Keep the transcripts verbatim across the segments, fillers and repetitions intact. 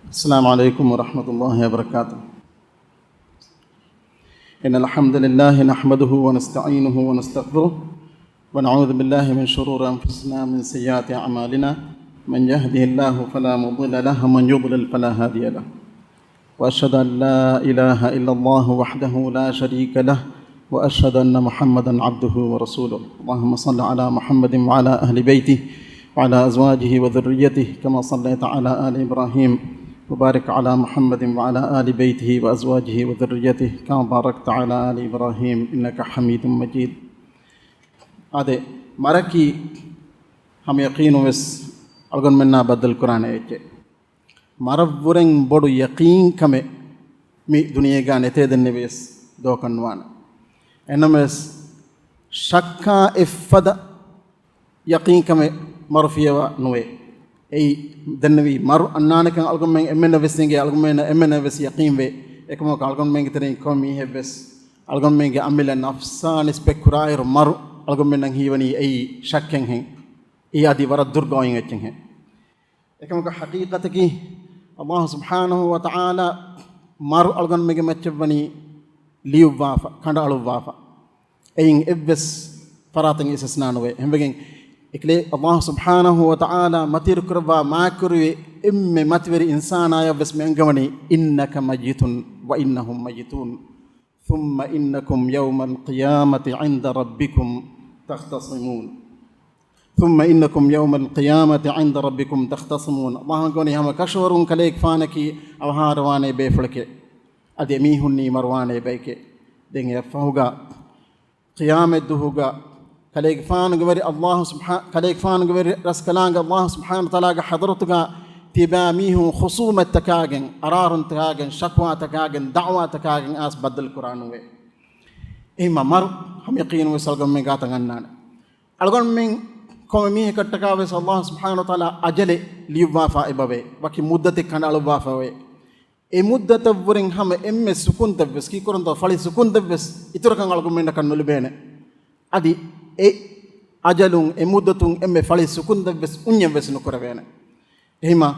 السلام عليكم ورحمة الله وبركاته. إن الحمد لله نحمده ونستعينه ونستغفره، ونعوذ بالله من شرور أنفسنا ومن سيئات أعمالنا. من يهده الله فلا مضل له، ومن يضلل فلا هادي له. وأشهد أن لا إله إلا الله وحده لا شريك له، وأشهد أن محمدا عبده ورسوله. اللهم صل على محمد وعلى أهل بيته وعلى أزواجه وذريته كما صليت على آل إبراهيم، وبارك على محمد وعلى آل بيته وأزواجه وذريته كما باركت على آل إبراهيم إنك حميد مجيد. އާދެ، މަރަކީ ހަމަ ޔަޤީނުން ވެސް އަޅުގަނޑުމެންނާ ބައްދަލުކުރާނެ އެއްޗެއް. މަރަށްވުރެން ބޮޑު ޔަޤީންކަމެއް މި ދުނިޔޭގާ ނެތޭ ދެންނެވިޔަސް ދޯކަށް ނުވާނެ. އެހެންނަމަވެސް، ޝައްކާ އެއްފަދަ ޔަޤީންކަމެއް މަރު ފިޔަވާ ނުވޭ. އެއީ، ދެންނެވީ މަރު އަންނާނެކަން އަޅުގަނޑުމެން އެންމެންނަށް ވެސް އެނގޭ، އަޅުގަނޑުމެންނަށް އެންމެންނަށް ވެސް ޔަޤީންވޭ. އެކަމަކު އަޅުގަނޑުމެންގެ ތެރެއިން ކޮންމެ މީހެއް ވެސް އަޅުގަނޑުމެންގެ އަމިއްލަ ނަފްސާ ނިސްބަތް ކުރާއިރު މަރު އަޅުގަނޑުމެންނަށް ހީވަނީ އެއީ ޝައްކެއްހެން. އެއީ އަދި ވަރަށް ދުރުގަ އޮތް އެއްޗެއްހެން. އެކަމަކު ޙަޤީޤަތަކީ، ﷲ ސުބްޙާނަހޫ ވަތަޢާލާ މަރު އަޅުގަނޑުމެންގެ މައްޗަށްވަނީ ލިޔުއްވާފަ، ކަނޑައަޅުއްވާފަ. އެއިން އެއްވެސް ފަރާތެއް އިސްތިސްނާ ނުވޭ. އެހެންވެގެން، އެކަލޭ، ﷲ ސުބްޙާނަހޫ ވަތަޢާލާ މަތިވެރި ކުރައްވާ މާތްކުރެއްވި އެންމެ މަތިވެރި އިންސާނާޔަށް ވެސް މި އަންގަވަނީ، إنك ميت وإنهم ميتون. ثم إنكم يوم القيامة عند ربكم تختصمون. ثم إنكم يوم القيامة عند ربكم تختصمون. ﷲ އަންގަވަނީ ހަމަ ކަށަވަރުން ކަލޭގެފާނަކީ އަވަހާރަވާނޭ ބޭފުޅެކޭ. އަދި އެމީހުންނީ މަރުވާނޭ ބައެކޭ. ދެން އެއަށްފަހުގަ ޤިޔާމަތްދުވަހުގަ ކަލޭގެފާނުގެ ވެރި ﷲ ސުބްޙާ-، ކަލޭގެފާނުގެ ވެރި ރަސްކަލާނގެ ﷲ ސުބްޙާނަހޫ ވަތަޢާލާގެ ޙަޟްރަތުގަ ތިބާ މީހުން ޚުޞޫމަތްތަކާގެން، އަރާރުންތަކާގެން، ޝަކުވާތަކާގެން، ދަޢުވާތަކާގެން އައިސް ބައްދަލުކުރާނުވޭ. އެހެންމަ މަރު ހަމަ ޔަޤީނުން ވެސް އަޅުގަނޑުމެން ގާތަށް އަންނާނެ. އަޅުގަނޑުމެން ކޮންމެ މީހަކަށްޓަކާ ވެސް ﷲ ސުބްޙާނަހޫ ވަތަޢާލާ އަޖަލެއް ލިޔުއްވާފަ އެބަވޭ. ވަކި މުއްދަތެއް ކަނޑައަޅުއްވާފަ އެބަވޭ. އެ މުއްދަތަށްވުރެން ހަމަ އެންމެ ސުކުންތައްވެސް، ކީކުރަންތޯ ފަޅި ސުކުންތައްވެސް އިތުރަކަށް އަޅުގަނޑުމެންނަކަށް ނުލިބޭނެ. އަދި އެ އަޖަލުން، އެ މުއްދަތުން އެންމެ ފަޅި ސުކުންތައްވެސް އުންޏެއްވެސް ނުކުރެވޭނެ. އެހެންމަ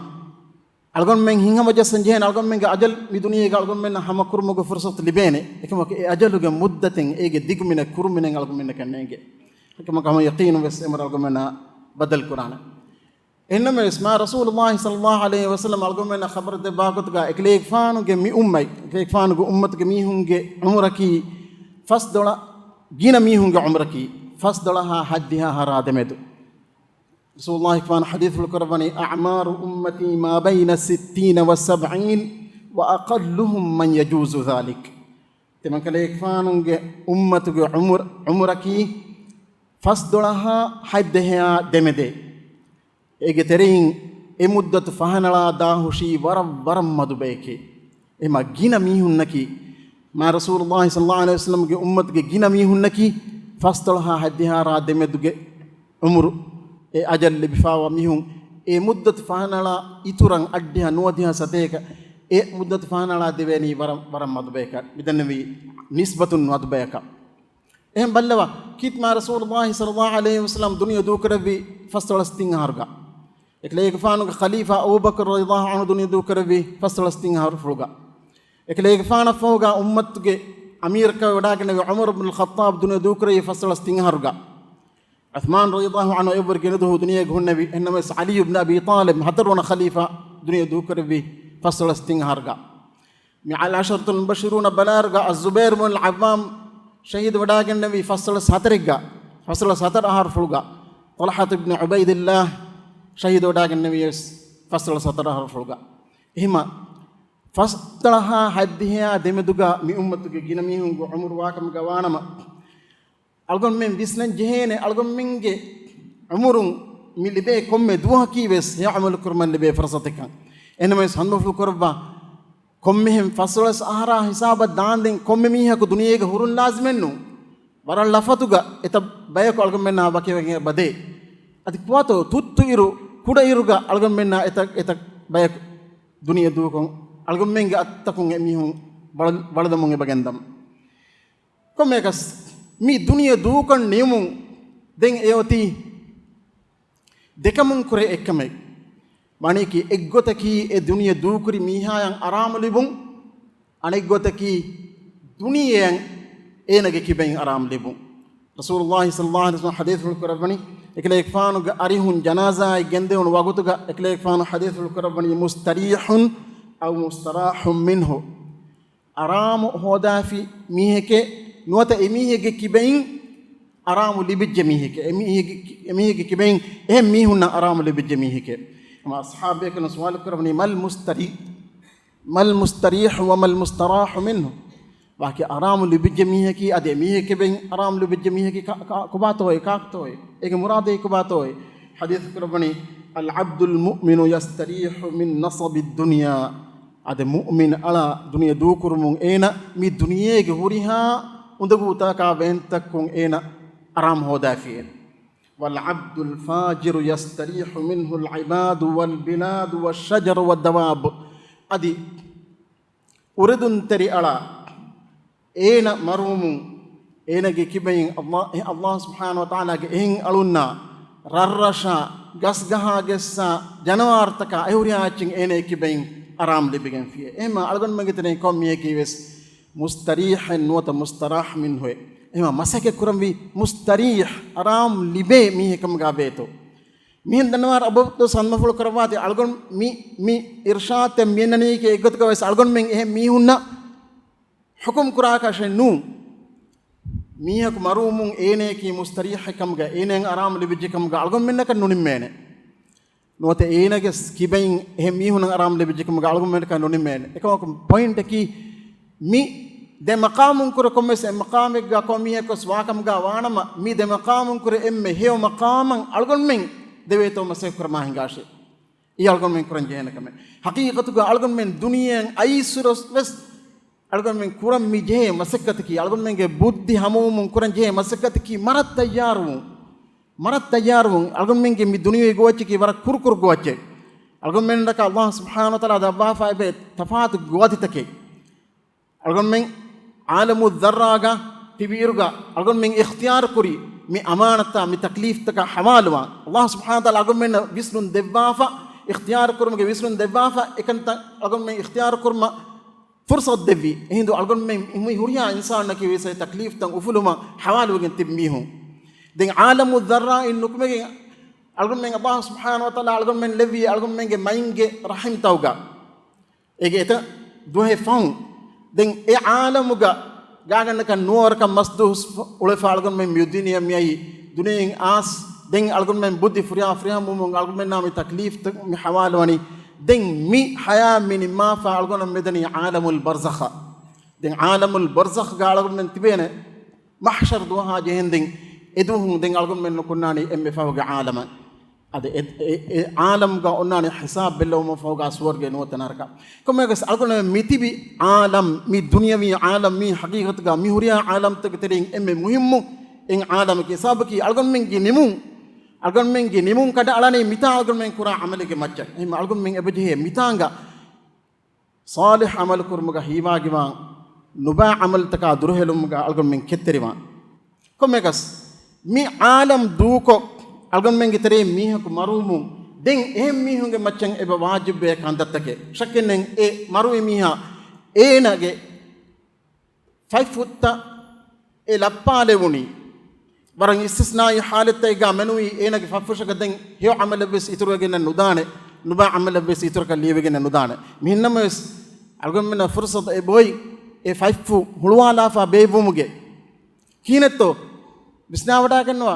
އަޅުގަނޑުމެން ހިތްހަމަޖައްސަން ޖެހޭނެ، އަޅުގަނޑުމެންގެ އަޖަލް މި ދުނިޔޭގަ އަޅުގަނޑުމެންނަށް ހަމަކުރުމުގެ ފުރުޞަތު ލިބޭނެ. އެކަމަކު އެ އަޖަލުގެ މުއްދަތެއް އޭގެ ދިގުމިނެއް ކުރުމިނެއް އަޅުގަނޑުމެންނަކަށް ނޭނގެ. އެކަމަކު ހަމަ ޔަޤީނުން ވެސް އެމަރު އަޅުގަނޑުމެންނާ ބައްދަލުކުރާނެ. އެހެންނަމަވެސް، މާ ރަސޫލުﷲ ޞައްލަﷲު ޢަލައިހި ވަސައްލަމަ އަޅުގަނޑުމެންނަށް ޚަބަރު ދެއްވާ ގޮތުގަ، އެކަލޭގެފާނުގެ މި އުއްމަތް، އެކަލޭގެފާނުގެ އުއްމަތުގެ މީހުންގެ ޢުމުރަކީ ފަސްދޮޅަ، ގިނަ މީހުންގެ ޢުމުރަކީ ފަސްދޮޅަހާ ހަތްދިހަ އަހަރާ ދެމެދު. ރަސޫލުﷲ ޙަދީޘްފުޅު ކުރައްވަނީ، أعمار أمتي ما بين الستين والسبعين وأقلهم من يجوز ذلك. ތިމަންކަލޭގެފާނުގެ އުއްމަތުގެ ޢުމުރު، ޢުމުރަކީ ފަސްދޮޅަހާ ހަތްދިހައާ ދެމެދޭ. އޭގެ ތެރެއިން އެ މުއްދަތު ފަހަނަޅާ ދާހުށީ ވަރަށް، ވަރަށް މަދު ބަޔެކޭ. އެމަ ގިނަ މީހުންނަކީ، މާ ރަސޫލުﷲ ޞައްލަﷲު ޢަލައިހި ވަސައްލަމަގެ އުއްމަތުގެ ގިނަ މީހުންނަކީ ފަސްދޮޅަހާ ހަތްދިހައާ ދެމެދުގެ ޢުމުރު، އެ އަޖަލް ލިބިފާވާ މީހުން. އެ މުއްދަތު ފަހަނަޅާ އިތުރަށް އަށްޑިހަ ނުވަދިހަ ސަތޭކަ، އެ މުއްދަތު ފަހަނަޅާ ދެވޭނީ ވަރަށް، ވަރަށް މަދު ބަޔަކަށް. މިދެންނެވީ ނިސްބަތުން މަދު ބަޔަކަށް. އެހެން ބައްލަވާ، ކީއްތަ މާ ރަސޫލުﷲ ޞައްލަﷲު ޢަލައިހި ވަސައްލަމަ ދުނިޔެ ދޫކުރެއްވީ ފަސްދޮޅަސް ތިން އަހަރުގަ. އެކަލޭގެފާނުގެ ޚަލީފާ އަބޫބަކުރު ރަޟިޔަﷲު ޢަންހު ދުނިޔެ ދޫކުރެއްވީ ފަސްދޮޅަސް ތިން އަހަރުފުޅުގަ. އެކަލޭގެފާނަށްފަހުގަ އުއްމަތުގެ އަމީރަކަށް ވެވަޑައިގެންނެވި ޢުމަރު ބިން ޚައްޠާބު ދުނިޔެ ދޫކުރެއްވީ ފަސްދޮޅަސް ތިން އަހަރުގަ. ޢުޘްމާނު ރަޟިޔަﷲު ޢަންހު އެއްވަރު ގިނަ ދުވަހު ދުނިޔޭގަ ހުންނެވި. އެހެންނަމަވެސް ޢަލީ އިބްނު އަބީ ޠާލިބް ހަތަރުވަނަ ޚަލީފާ ދުނިޔެ ދޫކުރެއްވީ ފަސްދޮޅަސް ތިން އަހަރުގަ. މި އަލްޢަޝަރަތުލް މުބައްޝަރޫނަ ބަލާރުގަ އައްޒުބައިރު ބިން ޢައްވާމް ޝަހީދު ވެވަޑައިގެންނެވީ ފަސްދޮޅަސް ހަތަރެއްގަ، ފަސްދޮޅަސް ހަތަރު އަހަރުފުޅުގަ. ޠަލްޙަތު ބިން ޢުބައިދިއްލާހް ޝަހީދު ވެވަޑައިގެންނެވިޔަސް ފަސްދޮޅަސް ހަތަރު އަހަރުފުޅުގަ. އެހެންމަ ފަސްދޮޅަހާ ހަތްދިހައާ ދެމެދުގަ މި އުއްމަތުގެ ގިނަ މީހުންގެ ޢުމުރު ވާކަމުގަ ވާނަމަ، އަޅުގަނޑުމެން ވިސްނަން ޖެހޭނެ، އަޅުގަނޑުމެންގެ ޢުމުރުން މި ލިބޭ ކޮންމެ ދުވަހަކީ ވެސް ހެޔޮ ޢަމަލު ކުރުމަށް ލިބޭ ފުރުޞަތެއްކަން. އެހެންނަމަވެސް ހަނދުމަފުޅު ކުރައްވާ، ކޮންމެހެން ފަސްދޮޅަސް އަހަރާ ހިސާބަށް ދާންދެން ކޮންމެ މީހަކު ދުނިޔޭގަ ހުރުން ލާޒިމެއްނޫން. ވަރަށް ލަފަތުގަ އެތައް ބަޔަކު އަޅުގަނޑުމެންނާ ވަކިވެގެން އެބަދޭ. އަދި ކުވާތޯ ތުއްތު އިރު، ކުޑަ އިރުގަ އަޅުގަނޑުމެންނާ އެތައް، އެތައް ބަޔަކު ދުނިޔެ ދޫކޮށް، އަޅުގަނޑުމެންގެ އަތްތަކުން އެމީހުން ވަޅު-، ވަޅުލަމުން އެބަގެންދަމު. ކޮންމެއަކަސް މި ދުނިޔެ ދޫކޮށް ނިމުމުން ދެން އެއޮތީ ދެކަމުން ކުރެ އެއްކަމެއް. މަނިކި އެއްގޮތަކީ އެ ދުނިޔެ ދޫކުރި މީހާޔަށް އަރާމު ލިބުން، އަނެއްގޮތަކީ ދުނިޔެއަށް އޭނަގެ ކިބައިން އަރާމު ލިބުން. ރަސޫލުﷲ ޞައްލަﷲ ޢަލައިހި ވަސައްލަމަ ޙަދީޘްފުޅު ކުރައްވަނީ، އެކަލޭގެފާނުގެ އަރިހުން ޖަނާޒާއެއް ގެންދެވުނު ވަގުތުގަ އެކަލޭގެފާނު ޙަދީޘްފުޅު ކުރައްވަނީ، مستريح أو مستراح منه. އަރާމު ހޯދާފި މީހެކޭ، ނުވަތަ އެމީހެއްގެ ކިބައިން އަރާމު ލިބިއްޖެ މީހެކޭ، އެމީހެއްގެ، އެމީހެއްގެ ކިބައިން އެހެން މީހުންނަށް އަރާމު ލިބިއްޖެ މީހެކޭ. ހަމަ އަޞްޙާބޭކަލުން ސުވާލު ކުރައްވަނީ، ما المستري-، ما المستريح وما المستراح منه؟ ވާކި އަރާމު ލިބިއްޖެ މީހަކީ، އަދި އެމީހެއްގެ ކިބައިން އަރާމު ލިބިއްޖެ މީހަކީ ކަ-، ކަ-، ކޮބާތޯއޭ، ކާކުތޯއޭ؟ އޭގެ މުރާދޭ ކޮބާތޯއޭ؟ ޙަދީޘް ކުރައްވަނީ، العبد المؤمن يستريح من نصب الدنيا. އަދި މުއުމިން އަޅާ ދުނިޔެ ދޫކުރުމުން އޭނަ މި ދުނިޔޭގެ ހުރިހާ އުނދަގޫތަކާ ވޭންތަކުން އޭނަ އަރާމު ހޯދާފިއޭ. والعبد الفاجر يستريح منه العباد والبلاد والشجر والدواب. އަދި އުރެދުންތެރި އަޅާ އޭނަ މަރުވުމުން އޭނަގެ ކިބައިން ﷲ، ﷲ ސުބްޙާނަހޫ ވަތަޢާލާގެ އެހެން އަޅުންނާ ރަށްރަށާ، ގަސްގަހާ ގެއްސާ، ޖަނަވާރުތަކާ އެ ހުރިހާ އެއްޗެއް އޭނަގެ ކިބައިން އަރާމު ލިބިގެންފިޔޭ. އެހެންމާ އަޅުގަނޑުމެންގެ ތެރެއިން ކޮން މީހަކީ ވެސް މުސްތަރީޙެއް ނުވަތަ މުސްތަރާޙް މިންހުއެއް. އެހެންމާ މަސައްކަތް ކުރަންވީ މުސްތަރީޙް، އަރާމު ލިބޭ މީހެއް ކަމުގަ ވޭތޯ. މިހެން ދަންނަވާ ރަބަބްތޯ ސަންމަފުޅު ކުރައްވާތީ އަޅުގަނޑު މި، މި އިރްޝާދުތައް މިއަންނަނީކީ އެއްގޮތަކަށް ވެސް އަޅުގަނޑުމެން އެހެން މީހުންނަށް ޙުކުމް ކުރާކަށެއް ނޫން. މީހަކު މަރުވުމުން އޭނަޔަކީ މުސްތަރީޙެއް ކަމުގަ، އޭނައަށް އަރާމު ލިބިއްޖެ ކަމުގަ އަޅުގަނޑުމެންނަކަށް ނުނިންމޭނެ. ނުވަތަ އޭނަގެ ކިބައިން އެހެން މީހުންނަށް އަރާމު ލިބިއްޖެ ކަމުގަ އަޅުގަނޑުމެންނަކަށް ނުނިންމޭނެ. އެކަމަކު ޕޮއިންޓަކީ މި ދެ މަޤާމުން ކުރެ ކޮންމެސް އެއް މަޤާމެއްގަ ކޮން މީހަކުވެސް ވާކަމުގަ ވާނަމަ، މި ދެ މަޤާމުން ކުރެ އެންމެ ހެޔޮ މަޤާމަށް އަޅުގަނޑުމެން ދެވޭތޯ މަސައްކަތް ކުރަމާ ހިނގާށޭ. އެއީ އަޅުގަނޑުމެން ކުރަން ޖެހޭނެ ކަމެއް. ޙަޤީޤަތުގަ އަޅުގަނޑުމެން ދުނިޔެއަށް އައިސްފަހު ވެސް އަޅުގަނޑުމެން ކުރަން މި ޖެހޭ މަސައްކަތަކީ، އަޅުގަނޑުމެންގެ ބުއްދި ހަމަވުމުން ކުރަން ޖެހޭ މަސައްކަތަކީ މަރަށް ތައްޔާރުވުން. މަރަށް ތައްޔާރުވުން. އަޅުގަނޑުމެންގެ މި ދުނިޔެ ގޮވައްޗަކީ ވަރަށް ކުރުކުރު ގޮވައްޗެއް. އަޅުގަނޑުމެންނަކަށް ﷲ ސުބްޙާނަހޫ ވަތަޢާލާ ދައްވާފައިވޭ ތަފާތު ގޮވާތިތަކެއް. އަޅުގަނޑުމެން ޢާލަމު ޛައްރާގަ ތިބިއިރުގަ އަޅުގަނޑުމެން އިޚްތިޔާރު ކުރީ މި އަމާނަތާ މި ތަކްލީފްތަކަށް ޙަވާލުވާން. ﷲ ސުބްޙާނަހޫ ވަތަޢާލާ އަޅުގަނޑުމެންނަށް ވިސްނުން ދެއްވާފަ، އިޚްތިޔާރު ކުރުމުގެ ވިސްނުން ދެއްވާފަ، އެކަންތައް އަޅުގަނޑުމެން އިޚްތިޔާރު ކުރުމަށް ފުރުޞަތު ދެއްވީ. އެހިނދު އަޅުގަނޑުމެން މި ހުރިހާ އިންސާނަކީ ވެސް އެ ތަކްލީފްތައް އުފުލުމަށް ޙަވާލުވެގެން ތިބި މީހުން. ދެން ޢާލަމު ޛައްރާއިން ނުކުމެގެން އަޅުގަނޑުމެން ﷲ ސުބްޙާނަހޫ ވަތަޢާލާ އަޅުގަނޑުމެން ލެއްވީ އަޅުގަނޑުމެންގެ މައިންގެ ރަޙިމްތައުގަ. އޭގެ އެތައް ދުވަހެއް ފަހުން، ދެން އެ ޢާލަމުގަ ގާގަނޑަކަށް ނުވަވަރަކަށް މަސްދުވަސް އުޅެފަ އަޅުގަނޑުމެން މި ދުނިޔެއަށް މިއައީ. ދުނިޔެއިން އާސް، ދެން އަޅުގަނޑުމެން ބުއްދި ފުރިހަމަ ފުރިހަމަވުމުން އަޅުގަނޑުމެންނާ މި ތަކްލީފްތައް މި ޙަވާލުވަނީ. ދެން މި ޙަޔާތް މި ނިންމާފަ އަޅުގަނޑު މިދަނީ ޢާލަމުލް ބަރްޒަޚަށް. ދެން ޢާލަމުލް ބަރްޒަޚްގަ އަޅުގަނޑުމެން ތިބޭނެ. މަޙްޝަރު ދުވަހާ ޖެހެންދެން އެދުވަހުން ދެން އަޅުގަނޑުމެން ނުކުންނާނީ އެންމެ ފަހުގެ ޢާލަމަށް. އަދި އެ، އެ، އެ ޢާލަމްގަ އޮންނާނެ ޙިސާބް ބެއްލެވުމަށް ފަހުގަ ސުވަރުގެ ނުވަތަ ނަރަކަ. ކޮންމެއަކަސް އަޅުގަނޑުމެން މިތިބި ޢާލަމް، މި ދުނިޔަވީ ޢާލަމް، މި ޙަޤީޤަތުގަ މި ހުރިހާ ޢާލަމްތަކުގެ ތެރެއިން އެންމެ މުހިއްމު އެއް ޢާލަމަކީ. ސަބަބަކީ އަޅުގަނޑުމެންގެ ނިމުން، އަޅުގަނޑުމެންގެ ނިމުން ކަނޑައަޅަނީ މިތާ އަޅުގަނޑުމެން ކުރާ ޢަމަލެއްގެ މައްޗަށް. އެހެން އަޅުގަނޑުމެން އެބަޖެހޭ މިތާނގަ ޞާލިޙް ޢަމަލު ކުރުމުގަ ހީވާގިވާން، ނުބައި ޢަމަލުތަކާ ދުރުހެލުމުގަ އަޅުގަނޑުމެން ކެތްތެރިވާން. ކޮންމެއަކަސް، މި ޢާލަމް ދޫކޮށް، އަޅުގަނޑުމެންގެ ތެރެއިން މީހަކު މަރުވުމުން، ދެން އެހެން މީހުންގެ މައްޗަށް އެބަ ވާޖިބުވޭ ކަންތައްތަކެއް. ޝައްކެއް ނެތް، އެ މަރުވި މީހާ އޭނާގެ ފަތްފުށްތައް އެ ލައްޕާލެވުނީ. ވަރަށް އިސްތިސްނާއީ ޙާލަތްތަކެއްގަ މެނުވީ އޭނާގެ ފަތްފުށަކަށް ދެން ހެޔޮ ޢަމަލެއްވެސް އިތުރުވެގެންނެއް ނުދާނެ، ނުބައި ޢަމަލެއްވެސް އިތުރަކަށް ލިޔެވެގެންނެއް ނުދާނެ. މިހެންނަމަވެސް، އަޅުގަނޑުމެންނަށް ފުރުޞަތު އެބޮތް އެ ފަތްފުށް ހުޅުވާލާފަ ބޭއްވުމުގެ. ކިހިނެއްތޯ؟ ވިސްނާވަޑާގަންނަވާ.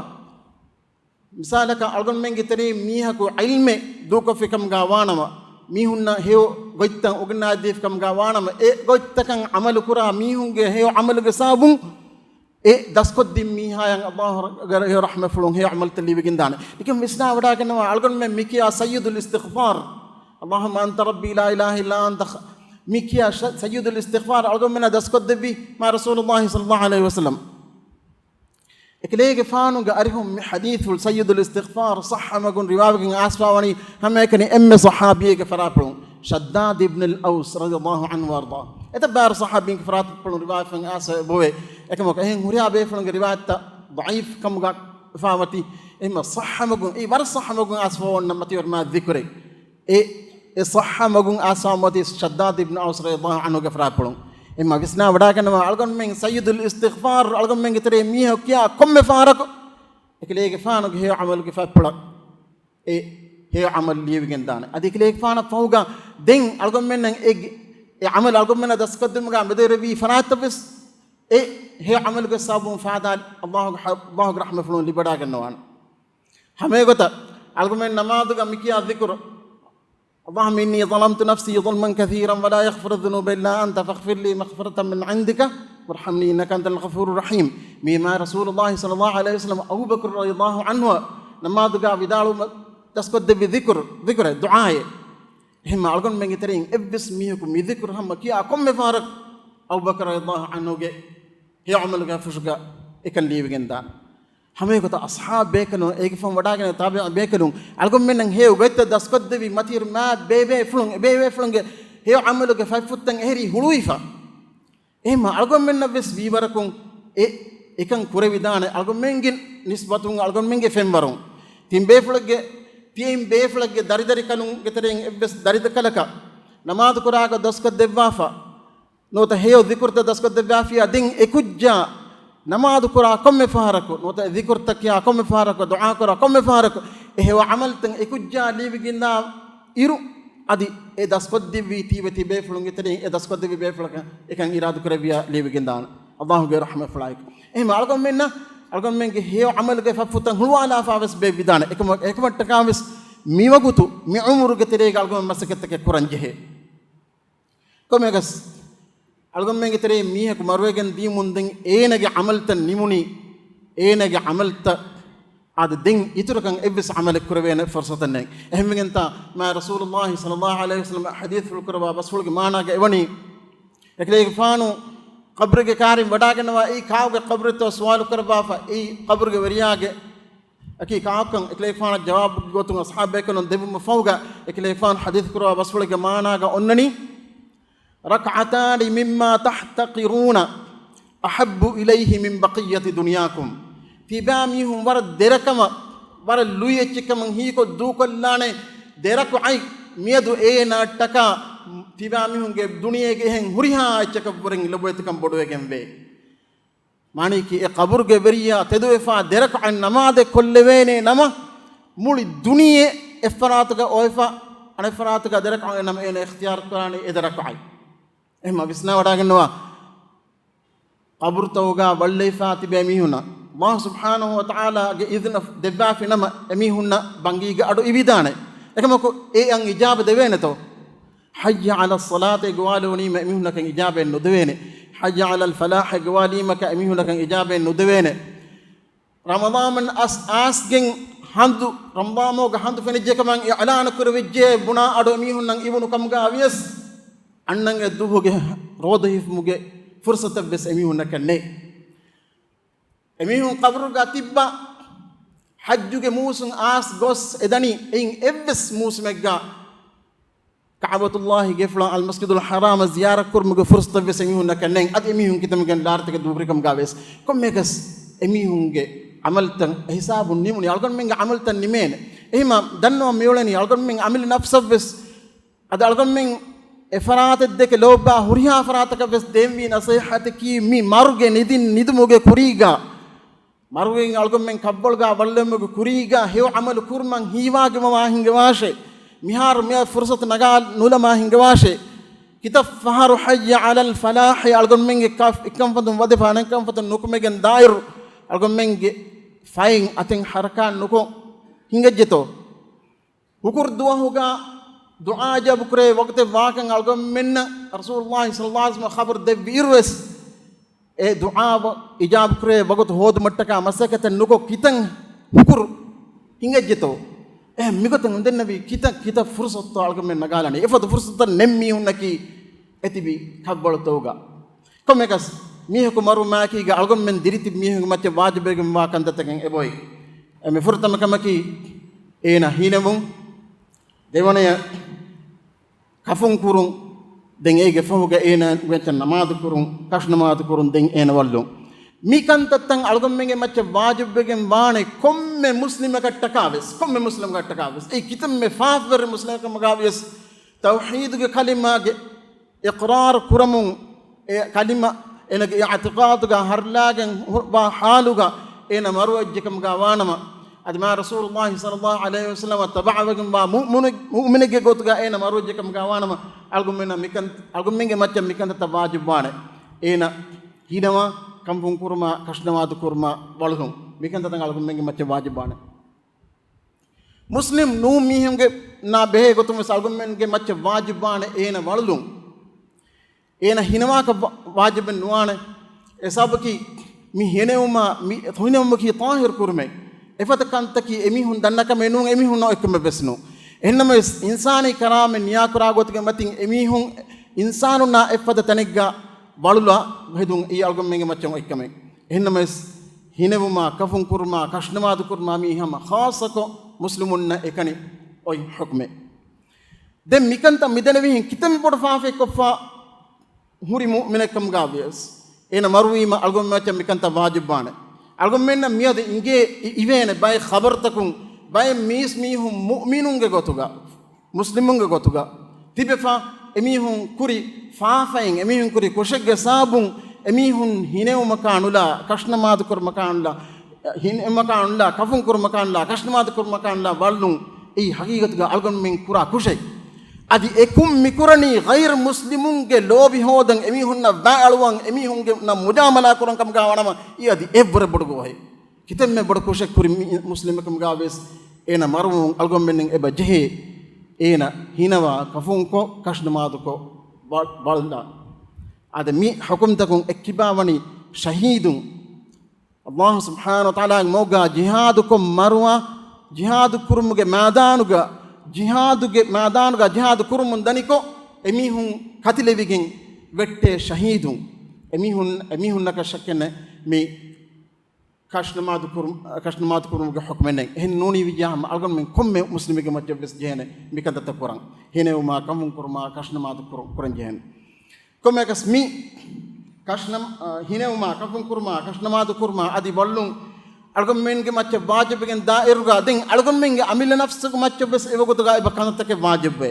މިސާލަކަށް، އަޅުގަނޑުމެންގެ ތެރެއިން މީހަކު ޢިލްމެއް ދޫކޮށްފިކަމުގަ ވާނަމަ، މީހުންނަށް ހެޔޮ ގޮތްތައް އުނގަންނާދީފިކަމުގަ ވާނަމަ، އެ ގޮތްތަކަށް ޢަމަލު ކުރާ މީހުންގެ ހެޔޮ ޢަމަލުގެ ސަބަބުން އެ ދަސްކޮށްދިން މީހާޔަށް ﷲ ގެ ހެޔޮ ރަޙްމަތްފުޅުން ހެޔޮ ޢަމަލުތައް ލިބިގެންދާނެ. ނިކަން ވިސްނާވަޑާގަންނަވާ، އަޅުގަނޑުމެން މިކިޔާ ސައްޔިދުލް އިސްތިޣްފާރު، اللهم أنت ربي لا إله إلا أنت، މިކިޔާ ސައް-، ސައްޔިދުލް އިސްތިޣްފާރު އަޅުގަނޑުމެންނަށް ދަސްކޮށްދެއްވީ މާ ރަސޫލުﷲ ޞައްލަﷲ ޢަލައިހި ވަސައްލަމް. އެކަލޭގެފާނުގެ އަރިހުން މި ޙަދީޘުލް ސައްޔިދުލް އިސްތިޣްފާރު ޞައްޙަ މަގުން ރިވާވެގެން އައިސްފާވަނީ ހަމައެކަނި އެންމެ ޞަޙާބީއެއްގެ ފަރާތްޕުޅުން، ޝައްދާދު އިބްނުލް އައުސް ރަޟިޔަﷲ ޢަންހު ވައަރްޟާ. އެތައް ބައިވަރު ޞަޙާބީންގެ ފަރާތްޕުޅުން ރިވާވެފައި އައިސްފަ އެބައޮތް. އެކަމަކު އެހެން ހުރިހާ ބޭފުޅުންގެ ރިވާޔަތްތައް ޟަޢީފް ކަމުގަ އުފާވަތީ. އެހެންމަ ޞައްޙަ މަގުން، އެއީ ވަރަށް ޞައްޙަ މަގުން އައިސްފަ އޮންނަ މަތިވެރި މާ ޛިކުރެއް. އެ، އެ ޞައްޙަ މަގުން އާސާމަތީ ޝައްދާދު އިބްނު އައުސް ރަޟިޔަﷲ ޢަންހުގެ ފަރާތްޕުޅުން. އެމަ ވިސްނާ ވަޑާގަންނަވާ، އަޅުގަނޑުމެން ސައްޔިދުލް އިސްތިޣްފާރު އަޅުގަނޑުމެންގެ ތެރޭ މީހަކު ކިޔާ ކޮންމެ ފަހަރަކު އެކަލޭގެފާނުގެ ހެޔޮ ޢަމަލުގެ ފަތްޕުޅަށް އެ ހެޔޮ ޢަމަލު ލިޔެވިގެން ދާނެ. އަދި އެކަލޭގެފާނަށް ފަހުގަ ދެން އަޅުގަނޑުމެންނަށް އެ، އެ ޢަމަލު އަޅުގަނޑުމެންނަށް ދަސްކޮށްދިނުމުގަ މެދުވެރިވި ފަރާތަށްވެސް އެ ހެޔޮ ޢަމަލުގެ ސަބަބުން ފާދާ ﷲ ގެ ޙަ-، ﷲ ގެ ރަޙްމަތްފުޅުން ލިބިވަޑާގަންނަވާނެ. ހަމައެގޮތަށް އަޅުގަނޑުމެން ނަމާދުގަ މިކިޔާ ޛިކުރު، اللهم إني ظلمت نفسي ظلما كثيرا ولا يغفر الذنوب إلا أنت فاغفر لي مغفرة من عندك وارحمني إنك أنت الغفور الرحيم. މީ މާތް ރަސޫލުﷲ ޞައްލަﷲ ޢަލައިހި ވަސައްލަމަ އަބޫބަކުރު ރަޟިޔަﷲ ޢަންހު ނަމާދުގަ ވިދާޅުވުމަށް ދަސްކޮށްދެއްވި ޛިކުރު، ޛިކުރެއް، ދުޢާއެއް. އެހެންމަ އަޅުގަނޑުމެންގެ ތެރެއިން އެއްވެސް މީހަކު މި ޛިކުރު ހަމަ ކިޔާ ކޮންމެ ފަހަރަކު އަބޫބަކުރު ރަޟިޔަﷲ ޢަންހުގެ ހެޔޮ ޢަމަލުގެ ފުށުގަ އެކަން ލިޔެވިގެން ދާނެ. ހަމައެގޮތަށް އަޞްޙާބު ބޭކަލުން، އޭގެ ފަހުން ވަޑާގެން ތާބިޢީ ބޭކަލުން، އަޅުގަނޑުމެންނަށް ހެޔޮ ގޮތްތައް ދަސްކޮށްދެއްވި މަތިވެރި މާތް ބޭބޭފުޅުން، އެބޭބޭފުޅުންގެ ހެޔޮ ޢަމަލުގެ ފަތްފުށްތައް އެހެރީ ހުޅުވިފަ. އެހެންމަ އަޅުގަނޑުމެންނަށްވެސް ވީވަރަކުން އެ އެކަން ކުރެވިދާނެ. އަޅުގަނޑުމެންގެ ނިސްބަތުން އަޅުގަނޑުމެންގެ ފެންވަރުން، ތިން ބޭފުޅެއްގެ، ތިޔައިން ބޭފުޅެއްގެ ދަރިދަރިކަލުންގެ ތެރެއިން އެއްވެސް ދަރިދަކަލަކަށް ނަމާދު ކުރާކަށް ދަސްކޮށްދެއްވާފަ ނުވަތަ ހެޔޮ ޛިކުރުތައް ދަސްކޮށްދެއްވާފިއްޔާ، ދެން އެ ކުއްޖާ ނަމާދު ކުރާ ކޮންމެ ފަހަރަކު، ނުވަތަ ޛިކުރުތައް ކިޔާ ކޮންމެ ފަހަރަކު، ދުޢާ ކުރާ ކޮންމެ ފަހަރަކު، އެ ހެޔޮ ޢަމަލުތައް އެ ކުއްޖާ ލިޔެވިގެންދާ އިރު، އަދި އެ ދަސްކޮށްދެއްވީ ތީވެ ތިބޭފުޅުންގެ ތެރެއިން އެ ދަސްކޮށްދެއްވި ބޭފުޅަކަށް އެކަން އިރާދަކުރެއްވިޔާ ލިޔެވިގެންދާނެ. ﷲ ގެ ރަޙްމަތްފުޅާއެކު. އެހެންމަ އަޅުގަނޑުމެންނަށް އަޅުގަނޑުމެންގެ ހެޔޮ ޢަމަލުގެ ފަތްފުށްތައް ހުޅުވާލާފާވެސް ބޭއްވިދާނެ. އެކަމަ-، އެކަމަށްޓަކާވެސް މިވަގުތު މި ޢުމުރުގެ ތެރޭގަ އަޅުގަނޑު މަސައްކަތްތަކެއް ކުރަން ޖެހޭ. ކޮންމެއަކަސް އަޅުގަނޑުމެންގެ ތެރެއިން މީހަކު މަރުވެގެން ދިޔުމުން ދެން އޭނަގެ ޢަމަލުތައް ނިމުނީ، އޭނަގެ ޢަމަލުތައް އާދެ، ދެން އިތުރަކަށް އެއްވެސް ޢަމަލެއް ކުރެވޭނެ ފުރުޞަތެއް ނެތް. އެހެންވެގެންތާ މާތް ރަސޫލުﷲ ޞައްލަﷲ ޢަލައިހި ވަސައްލަމަ ޙަދީޘްފުޅު ކުރައްވާ ބަސްފުޅުގެ މާނާގަ އެވަނީ، އެކަލޭގެފާނު ޤަބްރުގެ ކާރިން ވަޑާގަންނަވާ އެއީ ކާކުގެ ޤަބްރެއްތޯ ސުވާލު ކުރައްވާފަ، އެއީ ޤަބްރުގެ ވެރިޔާގެ އަކީ ކާކުކަން އެކަލޭގެފާނަށް ޖަވާބުގެ ގޮތުން އަޞްޙާބު ބޭކަލުން ދެއްވުމަށް ފަހުގަ، އެކަލޭގެފާނު ޙަދީޘް ކުރައްވާ ބަސްފުޅެއްގެ މާނާގަ އޮންނަނީ، ركعتان مما تحتقرون أحب إليه من بقية دنياكم. ތިބާ މީހުން ވަރަށް ދެރަކަމަށް، ވަރަށް ލުއި އެއްޗެއްކަމަށް ހީކޮށް ދޫކޮށްލާނެ ދެރަކުޢަތް މިއަދު އޭނާއަށްޓަކާ ތިބާ މީހުންގެ ދުނިޔޭގެ އެހެން ހުރިހާ އެއްޗަކަށްވުރެން ލޮބުވެތިކަން ބޮޑުވެގެންވޭ. މާނައަކީ އެ ޤަބުރުގެ ވެރިޔާ ތެދުވެފާ ދެރަކުޢަތް ނަމާދެއް ކޮށްލެވޭނޭ ނަމަ، މުޅި ދުނިޔެ އެއްފަރާތުގަ އޮވެފަ އަނެއްފަރާތުގަ ދެރަކުޢަތް ނަމަ އޭނަ އިޚްތިޔާރު ކުރާނީ އެ ދެރަކުޢަތް. އެހެންމަ ވިސްނާ ވަޑާގަންނަވާ، ޤަބުރުތަކުގަ ބައްލަވިފާ ތިބޭ މީހުންނަށް ﷲ ސުބްޙާނަހޫ ވަތަޢާލާގެ އިޛުނަ ދެއްވާފި ނަމަ، އެމީހުންނަށް ބަންގީގަ އަޑު އިވިދާނެ. އެކަމަކު އެއަށް އިޖާބަ ދެވޭނެތޯ؟ حي على الصلاة ގޮވާލެވުނީމަ އެމީހުންނަކަށް އިޖާބައެއް ނުދެވޭނެ. حي على الفلاح ގޮވާލީމަކަށް އެމީހުންނަކަށް އިޖާބައެއް ނުދެވޭނެ. ރަމަޟާން އަސް އާސްގެން ހަނދު، ރަމަޟާންމަހުގެ ހަނދު ފެނިއްޖެކަމަށް އިޢުލާނު ކުރެވިއްޖެ ބުނާ އަޑު އެމީހުންނަށް އިވުނު ކަމުގަ ވިޔަސް، އަންނަން އެ ދުވަހުގެ ރޯދަ ހިފުމުގެ ފުރުޞަތެއްވެސް އެމީހުންނަކަށް ނެތް. އެމީހުން ޤަބުރުގަ ތިއްބާ، ޙައްޖުގެ މޫސުން އާސް ގޮސް އެދަނީ، އެއިން އެއްވެސް މޫސުމެއްގަ ކަޢުބަތުﷲ ގެފުޅާ އަލްމަސްޖިދުލް ޙަރާމަށް ޒިޔާރަތް ކުރުމުގެ ފުރުޞަތެއްވެސް އެމީހުންނަކަށް ނެތް. އަދި އެމީހުން ކިތަންމެ ލާރިތަކެއް ދޫކުރިކަމުގަ ވެސް. ކޮންމެއަކަސް އެމީހުންގެ ޢަމަލުތައް އެހިސާބުން ނިމުނީ، އަޅުގަނޑުމެންގެ ޢަމަލުތައް ނިމޭނެ. އެހެންމަ ދަންނަވަން މިއުޅެނީ އަޅުގަނޑުމެން އަމިއްލަ ނަފްސަށްވެސް އަދި އަޅުގަނޑުމެން އެފަރާތެއްދެކެ ލޯބިވާ ހުރިހާ ފަރާތަކަށްވެސް ދޭންވީ ނަޞޭޙަތަކީ މި މަރުގެ ނިދިން ނިދުމުގެ ކުރީގަ، މަރުގެ އަޅުގަނޑުމެން ކަށްވަޅުގަ ބައްލަވުމުގެ ކުރީގަ ހެޔޮ ޢަމަލު ކުރުމަށް ހީވާގެންވާ ހިނގަވާށޭ. މިހާރު މިއަށް ފުރުޞަތު ނަގާ ނުލަމާ ހިނގަވާށޭ. ކިތައް ފަހަރު حي على الفلاح އަޅުގަނޑުމެންގެ ކަފް އެއްކަންފަތުން ވަދެފާ އަނެއްކަންފަތުން ނުކުމެގެން ދާއިރު އަޅުގަނޑުމެންގެ ފައިން އަތެއް ޙަރަކާތް ނުކޮށް ހިނގައްޖެތޯ؟ ހުކުރު ދުވަހުގަ ދުޢާ އިޖާބަ ކުރޭ ވަގުތެއް ވާކަން އަޅުގަނޑުމެންނަށް ރަސޫލުﷲ ޞައްލަﷲ ޢަލައިހި ވަސައްލަމަ ޚަބަރު ދެއްވި އިރުވެސް، އެ ދުޢާ އިޖާބަ ކުރޭ ވަގުތު ހޯދުމަށްޓަކާ މަސައްކަތެއް ނުކޮށް ކިތަން ހުކުރު ހިނގައްޖެތޯ؟ އެހެން މިގޮތަށް އުނދަންނަވީ ކިތައް ކިތައް ފުރުޞަތުތޯ އަޅުގަނޑުމެން ނަގާލަނީ. އެފަދަ ފުރުޞަތުތައް ނެތް މީހުންނަކީ އެތިބި ކަށްވަޅުތަކުގަ. ކޮންމެއަކަސް، މީހަކު މަރުވުމާއެކީގަ އަޅުގަނޑުމެން ދިރިތިބި މީހުންގެ މައްޗަށް ވާޖިބުވެގެންވާ ކަންތައްތަކެއް އެބައޮތް. އެ މި ފުރަތަމަ ކަމަކީ އޭނާ ހީނެވުން، ދެވަނަޔަށް ކަފުން ކުރުން، ދެން އޭގެ ފަހުގަ އޭނާ ވެއްޗަށް ނަމާދު ކުރުން، ކަށު ނަމާދު ކުރުން، ދެން އޭނަ ވައްލުން. މިކަންތައްތައް އަޅުގަނޑުމެންގެ މައްޗަށް ވާޖިބުވެގެން ވާނެ ކޮންމެ މުސްލިމަކަށްޓަކާވެސް، ކޮންމެ މުސްލިމަކަށްޓަކާވެސް. އެއީ ކިތަންމެ ފާފަވެރި މުސްލިމަކަމުގަވިޔަސް ތައުޙީދުގެ ކަލިމާގެ އިޤްރާރު ކުރަމުން، އެ ކަލިމަ އޭނަގެ އިޢުތިޤާދުގަ ހަރުލާގެން ހު-، ވާ ޙާލުގަ އޭނަ މަރުވެއްޖެކަމުގަ ވާނަމަ، އަދި މާ ރަސޫލުﷲ ޞައްލަﷲ ޢަލައިހި ވަސައްލަމަ ތަބަޢަވެގެން ވާ މުއުމިނެއް-، މުއުމިނެއްގެ ގޮތުގަ އޭނަ މަރުވެއްޖެކަމުގަ ވާނަމަ، އަޅުގަނޑުމެންނަށް މިކަން-، އަޅުގަނޑުމެންގެ މައްޗަށް މިކަންތައްތައް ވާޖިބުވާނެ. އޭނަ ހިނަވާ، ކަންފުން ކުރުމާ، ކަށުނަމާދު ކުރުމާ، ވަޅުލުން. މިކަންތައްތައް އަޅުގަނޑުމެންގެ މައްޗަށް ވާޖިބުވާނެ. މުސްލިމް ނޫން މީހުންގެ ނާ ބެހޭ ގޮތުން ވެސް އަޅުގަނޑުމެންގެ މައްޗަށް ވާޖިބުވާނެ އޭނަ ވަޅުލުން. އޭނަ ހިނަވާކަށް ވާ-، ވާޖިބެއް ނުވާނެ. އެ ސަބަބަކީ މި ހިނެވުމާ، މި ހިނެވުމަކީ ޠާހިރު ކުރުމެއް. އެފަދަ ކަންތަކީ އެމީހުން ދަންނަ ކަމެއް ނޫން، އެމީހުން ނޯ އެއްކަމެއް ވެސް ނޫން. އެހެންނަމަވެސް، އިންސާނީ ކަރާމަތް ނިޔާކުރާ ގޮތުގެ މަތިން އެމީހުން އިންސާނުންނާ އެއްފަދަ ތަނެއްގަ ވަޅުލާ ހެދުން އެއީ އަޅުގަނޑުމެންގެ މައްޗަށް އޮތްކަމެއް. އެހެންނަމަވެސް، ހިނެވުމާ، ކަފުން ކުރުމާ، ކަށުނަމާދު ކުރުމާ މީ ހަމަ ޚާއްޞަކޮށް މުސްލިމުންނަށް އެކަނި އޮތް ޙުކުމެއް. ދެން މިކަންތައް މިދެނެވިހެން ކިތަންމެ ބޮޑު ފާފައެއް ކޮށްފަ ހުރި މުއުމިނެއްކަމުގަ ވިޔަސް، އޭނަ މަރުވީމަ އަޅުގަނޑުމެން މައްޗަށް މިކަންތައް ވާޖިބުވާނެ. އަޅުގަނޑުމެންނަށް މިއަދު އިނގޭ އި-، އިވޭނެ ބައެއް ޚަބަރުތަކުން، ބައެއް މީސް މީހުން މުއުމިނުންގެ ގޮތުގަ، މުސްލިމުންގެ ގޮތުގަ ތިބެފަ، އެމީހުން ކުރި ފާފައިން، އެމީހުން ކުރި ކުށެއްގެ ސަބަބުން އެމީހުން ހިނެވުމަކާ ނުލާ، ކަށުނަމާދު ކުރުމަކާ ނުލާ، ހިނެވުމަކާ ނުލާ، ކަފުން ކުރުމަކާ ނުލާ، ކަށުނަމާދު ކުރުމަކާ ނުލާ ވަޅުލުން. އެއީ ހަގީގަތުގަ އަޅުގަނޑުމެން ކުރާ ކުށެއް. އަދި އެ ކުށް މިކުރަނީ ޣައިރު މުސްލިމުންގެ ލޯބި ހޯދަން، އެމީހުންނަށް ވައި އަޅުވަން، އެމީހުންނަށް މުޖާމަލާ ކުރަން ކަމުގަ ވާނަމަ، އެއީ އަދި އެއްވަރަށް ބޮޑު ގޯހެއް. ކިތަންމެ ބޮޑު ކުށެއް ކުރި މި-، މުސްލިމަކަމުގަ ވެސް އޭނަ މަރުވުން އަޅުގަނޑުމެންނަށް އެބަ ޖެހޭ. އޭނަ ހިނަވާ، ކަފުންކޮށް، ކަށުނަމާދުކޮށް، ވަ-، ވަޅުލާ. އަދި މި ޙުކުމްތަކުން އެއްކިބާވަނީ ޝަހީދުން. ﷲ ސުބްޙާނަހޫ ވަތަޢާލާގެ މަގުގަ ޖިހާދުކޮށް މަރުވާ، ޖިހާދު ކުރުމުގެ މައިދާނުގަ، ޖިހާދުގެ މައިދާނުގަ ޖިހާދު ކުރުމުން ދަނިކޮށް، އެމީހުން ކަތިލެވިގެން ވެއްޓޭ ޝަހީދުން. އެމީހުން، އެމީހުންނަކަށް ޝައްކެއް ނެތް މި ކަށުނަމާދު ކުރު-، ކަށުނަމާދު ކުރުމުގެ ޙުކުމެއް ނެތް. އެހެން ނޫނީ ވިއްޔާ ހަމަ އަޅުގަނޑުމެން ކޮންމެ މުސްލިމެއްގެ މައްޗަށް ވެސް ޖެހޭނެ މިކަންތައްތައް ކުރަން. ހިނެވުމާ، ކަފުން ކުރުމާ، ކަށުނަމާދު ކުރު-، ކުރަން ޖެހޭނެ. ކޮންމެއަކަސް މި ކަށުނަމާ-، އަ، ހިނެވުމާ، ކަފުން ކުރުމާ، ކަށުނަމާދު ކުރުމާ، އަދި ވަޅުލުން އަޅުގަނޑުމެންގެ މައްޗަށް ވާޖިބުވެގެން ދާއިރުގަ، ދެން އަޅުގަނޑުމެންގެ އަމިއްލަ ނަފްސުގެ މައްޗަށް ވެސް އެވަގުތުގަ އެބަ ކަންތައްތަކެއް ވާޖިބުވޭ.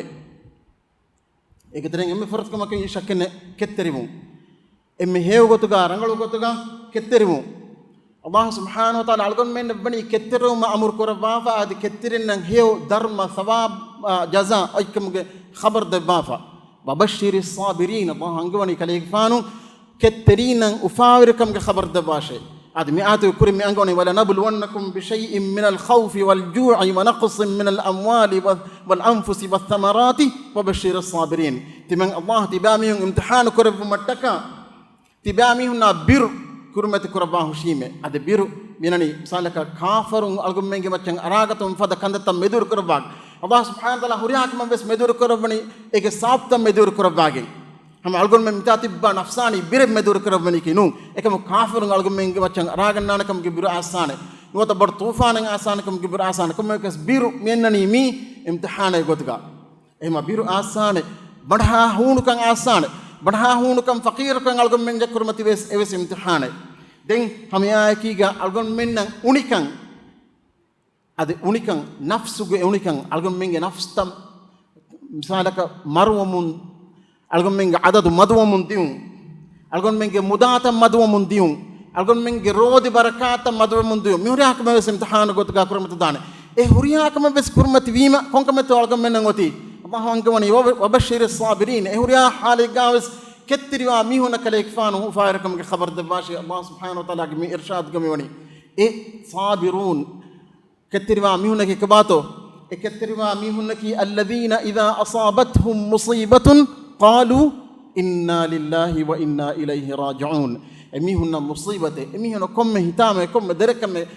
އޭގެ ތެރެއިން އެންމެ ފުރަތަމަ ކަމަކީ ޝައްކެއް ނެތް ކެތްތެރިވުން. އެންމެ ހެޔޮ ގޮތުގަ، ރަނގަޅު ގޮތުގަ ކެތްތެރިވުން. ﷲ ސުބްޙާނަހޫ ވަތަޢާލާ އަޅުގަނޑުމެންނަށް ވަނީ ކެތްތެރިވުމަށް އަމުރު ކުރައްވާފަ، އަދި ކެތްތެރިންނަށް ހެޔޮ ދަރުމަ ސަވާބާ ޖަޒާ އޮތްކަމުގެ ޚަބަރު ދެއްވާފަ. وَبَشِّرِ الصَّابِرِينَ، ﷲ އަންގަވަނީ ކަލޭގެފާނު ކެތްތެރީންނަށް އުފާވެރިކަމުގެ ޚަބަރު ދެއްވާށޭ. އަދި މި އާޔަތުގެ ކުރިން މި އަންގަވަނީ، وَلَنَبْلُوَنَّكُمْ بِشَيْءٍ مِّنَ الْخَوْفِ وَالْجُوعِ وَنَقْصٍ مِّنَ الْأَمْوَالِ وَ-، وَالْأَنفُسِ وَالثَّمَرَاتِ وَبَشِّرِ الصَّابِرِينَ. ތިމަން ﷲ ތިބާމީހުން އިމްތިޙާނު ކުރެއްވުމަށްޓަކާ، ތިބާމީހުންނާ ބިރު ކުރިމަތި ކުރައްވާ ހުށީމޭ. އަދި ބިރު މިނަނީ މިސާލަކަށް ކާފަރުން އަޅުގަނޑުމެންގެ މައްޗަށް އަރާގަތުމުން ފަދަ ކަންތައްތައް މެދުވެރި ކުރައްވާ. ﷲ ސުބްޙާނަހޫ ވަތަޢާލާ ހުރިހާ ކަމެއް ވެސް މެދުވެރި ކުރައްވަނީ އޭގެ ސަބަބުތައް މެދުވެރި ކުރައްވާގެން. ހަމަ އަޅުގަނޑުމެން މިތާ ތިއްބާ ނަފްސާނީ ބިރެއް މެދުވެރި ކުރައްވަނީކީ ނޫން. އެކަމު ކާފަރުން އަޅުގަނޑުމެންގެ މައްޗަށް އަރާގަންނާނެ ކަމުގެ ބިރު އާއްސާނެ. ނުވަތަ ބޮޑު ޠޫފާނެއް އާއްސާނެ ކަމުގެ ބިރު އާއްސާނެ. ކޮންމެއަކަސް ބިރު މިއަންނަނީ މީ އިމްތިޙާނެއް ގޮތުގަ. އެހެންމަ ބިރު އާއްސާނެ، ބަނޑަހާ ހޫނުކަން އާއްސާނެ. ބަނޑަހާ ހޫނުކަން، ފަޤީރުކަން އަޅުގަނޑުމެންގެ ކުރިމަތިވެސް އެވެސް އިމްތިޙާނެއް. ދެން ހަމައެއާއެކީގަ އަޅުގަނޑުމެންނަށް އުނިކަން، އަދި އުނިކަން، ނަފްސުގެ އުނިކަން، އަޅުގަނޑުމެންގެ ނަފްސުތައް މިސާލަކަށް މަރުވަމުން، އަޅުގަނޑުމެންގެ އަދަދު މަދުވަމުން ދިޔުން، އަޅުގަނޑުމެންގެ މުދާތައް މަދުވަމުން ދިޔުން، އަޅުގަނޑުމެންގެ ރޯދި ބަރަކާތްތައް މަދުވަމުން ދިޔުން، މި ހުރިހާ ކަމެއް ވެސް އިމްތިޙާނު ގޮތުގަ ކުރިމަތި ދާނެ. އެ ހުރިހާ ކަމެއް ވެސް ކުރިމަތި ވީމަ، ކޮންކަމެއްތޯ އަޅުގަނޑުމެންނަށް އޮތީ؟ ﷲ އަންގަވަނީ، وَبَشِّرِ الصَّابِرِينَ، އެ ހުރިހާ ޙާލެއްގަ ވެސް ކެތްތެރިވާ މީހުންނަށް ކަލޭގެފާނު އުފާވެރިކަމުގެ ޚަބަރު ދެއްވާށޭ. ﷲ ސުބްޙާނަހޫ ވަތަޢާލާގެ މި އިރްޝާދުގަ މިވަނީ، އެ ޞާބިރޫން، ކެތްތެރިވާ މީހުންނަކީ ކޮބާތޯ؟ އެ ކެތްތެރިވާ މީހުންނަކީ، الَّذِينَ إِذَا أَصَابَتْهُمْ مُصِيبَةٌ قَالُوا إِنَّا لِلَّهِ وَإِنَّا إِلَيْهِ رَاجِعُونَ. އެ މީހުންނަށް މުޞީބަތެއް، އެ މީހުންނަށް ކޮންމެ ހިތާމައެއް، ކޮންމެ ދެރަކަމެއް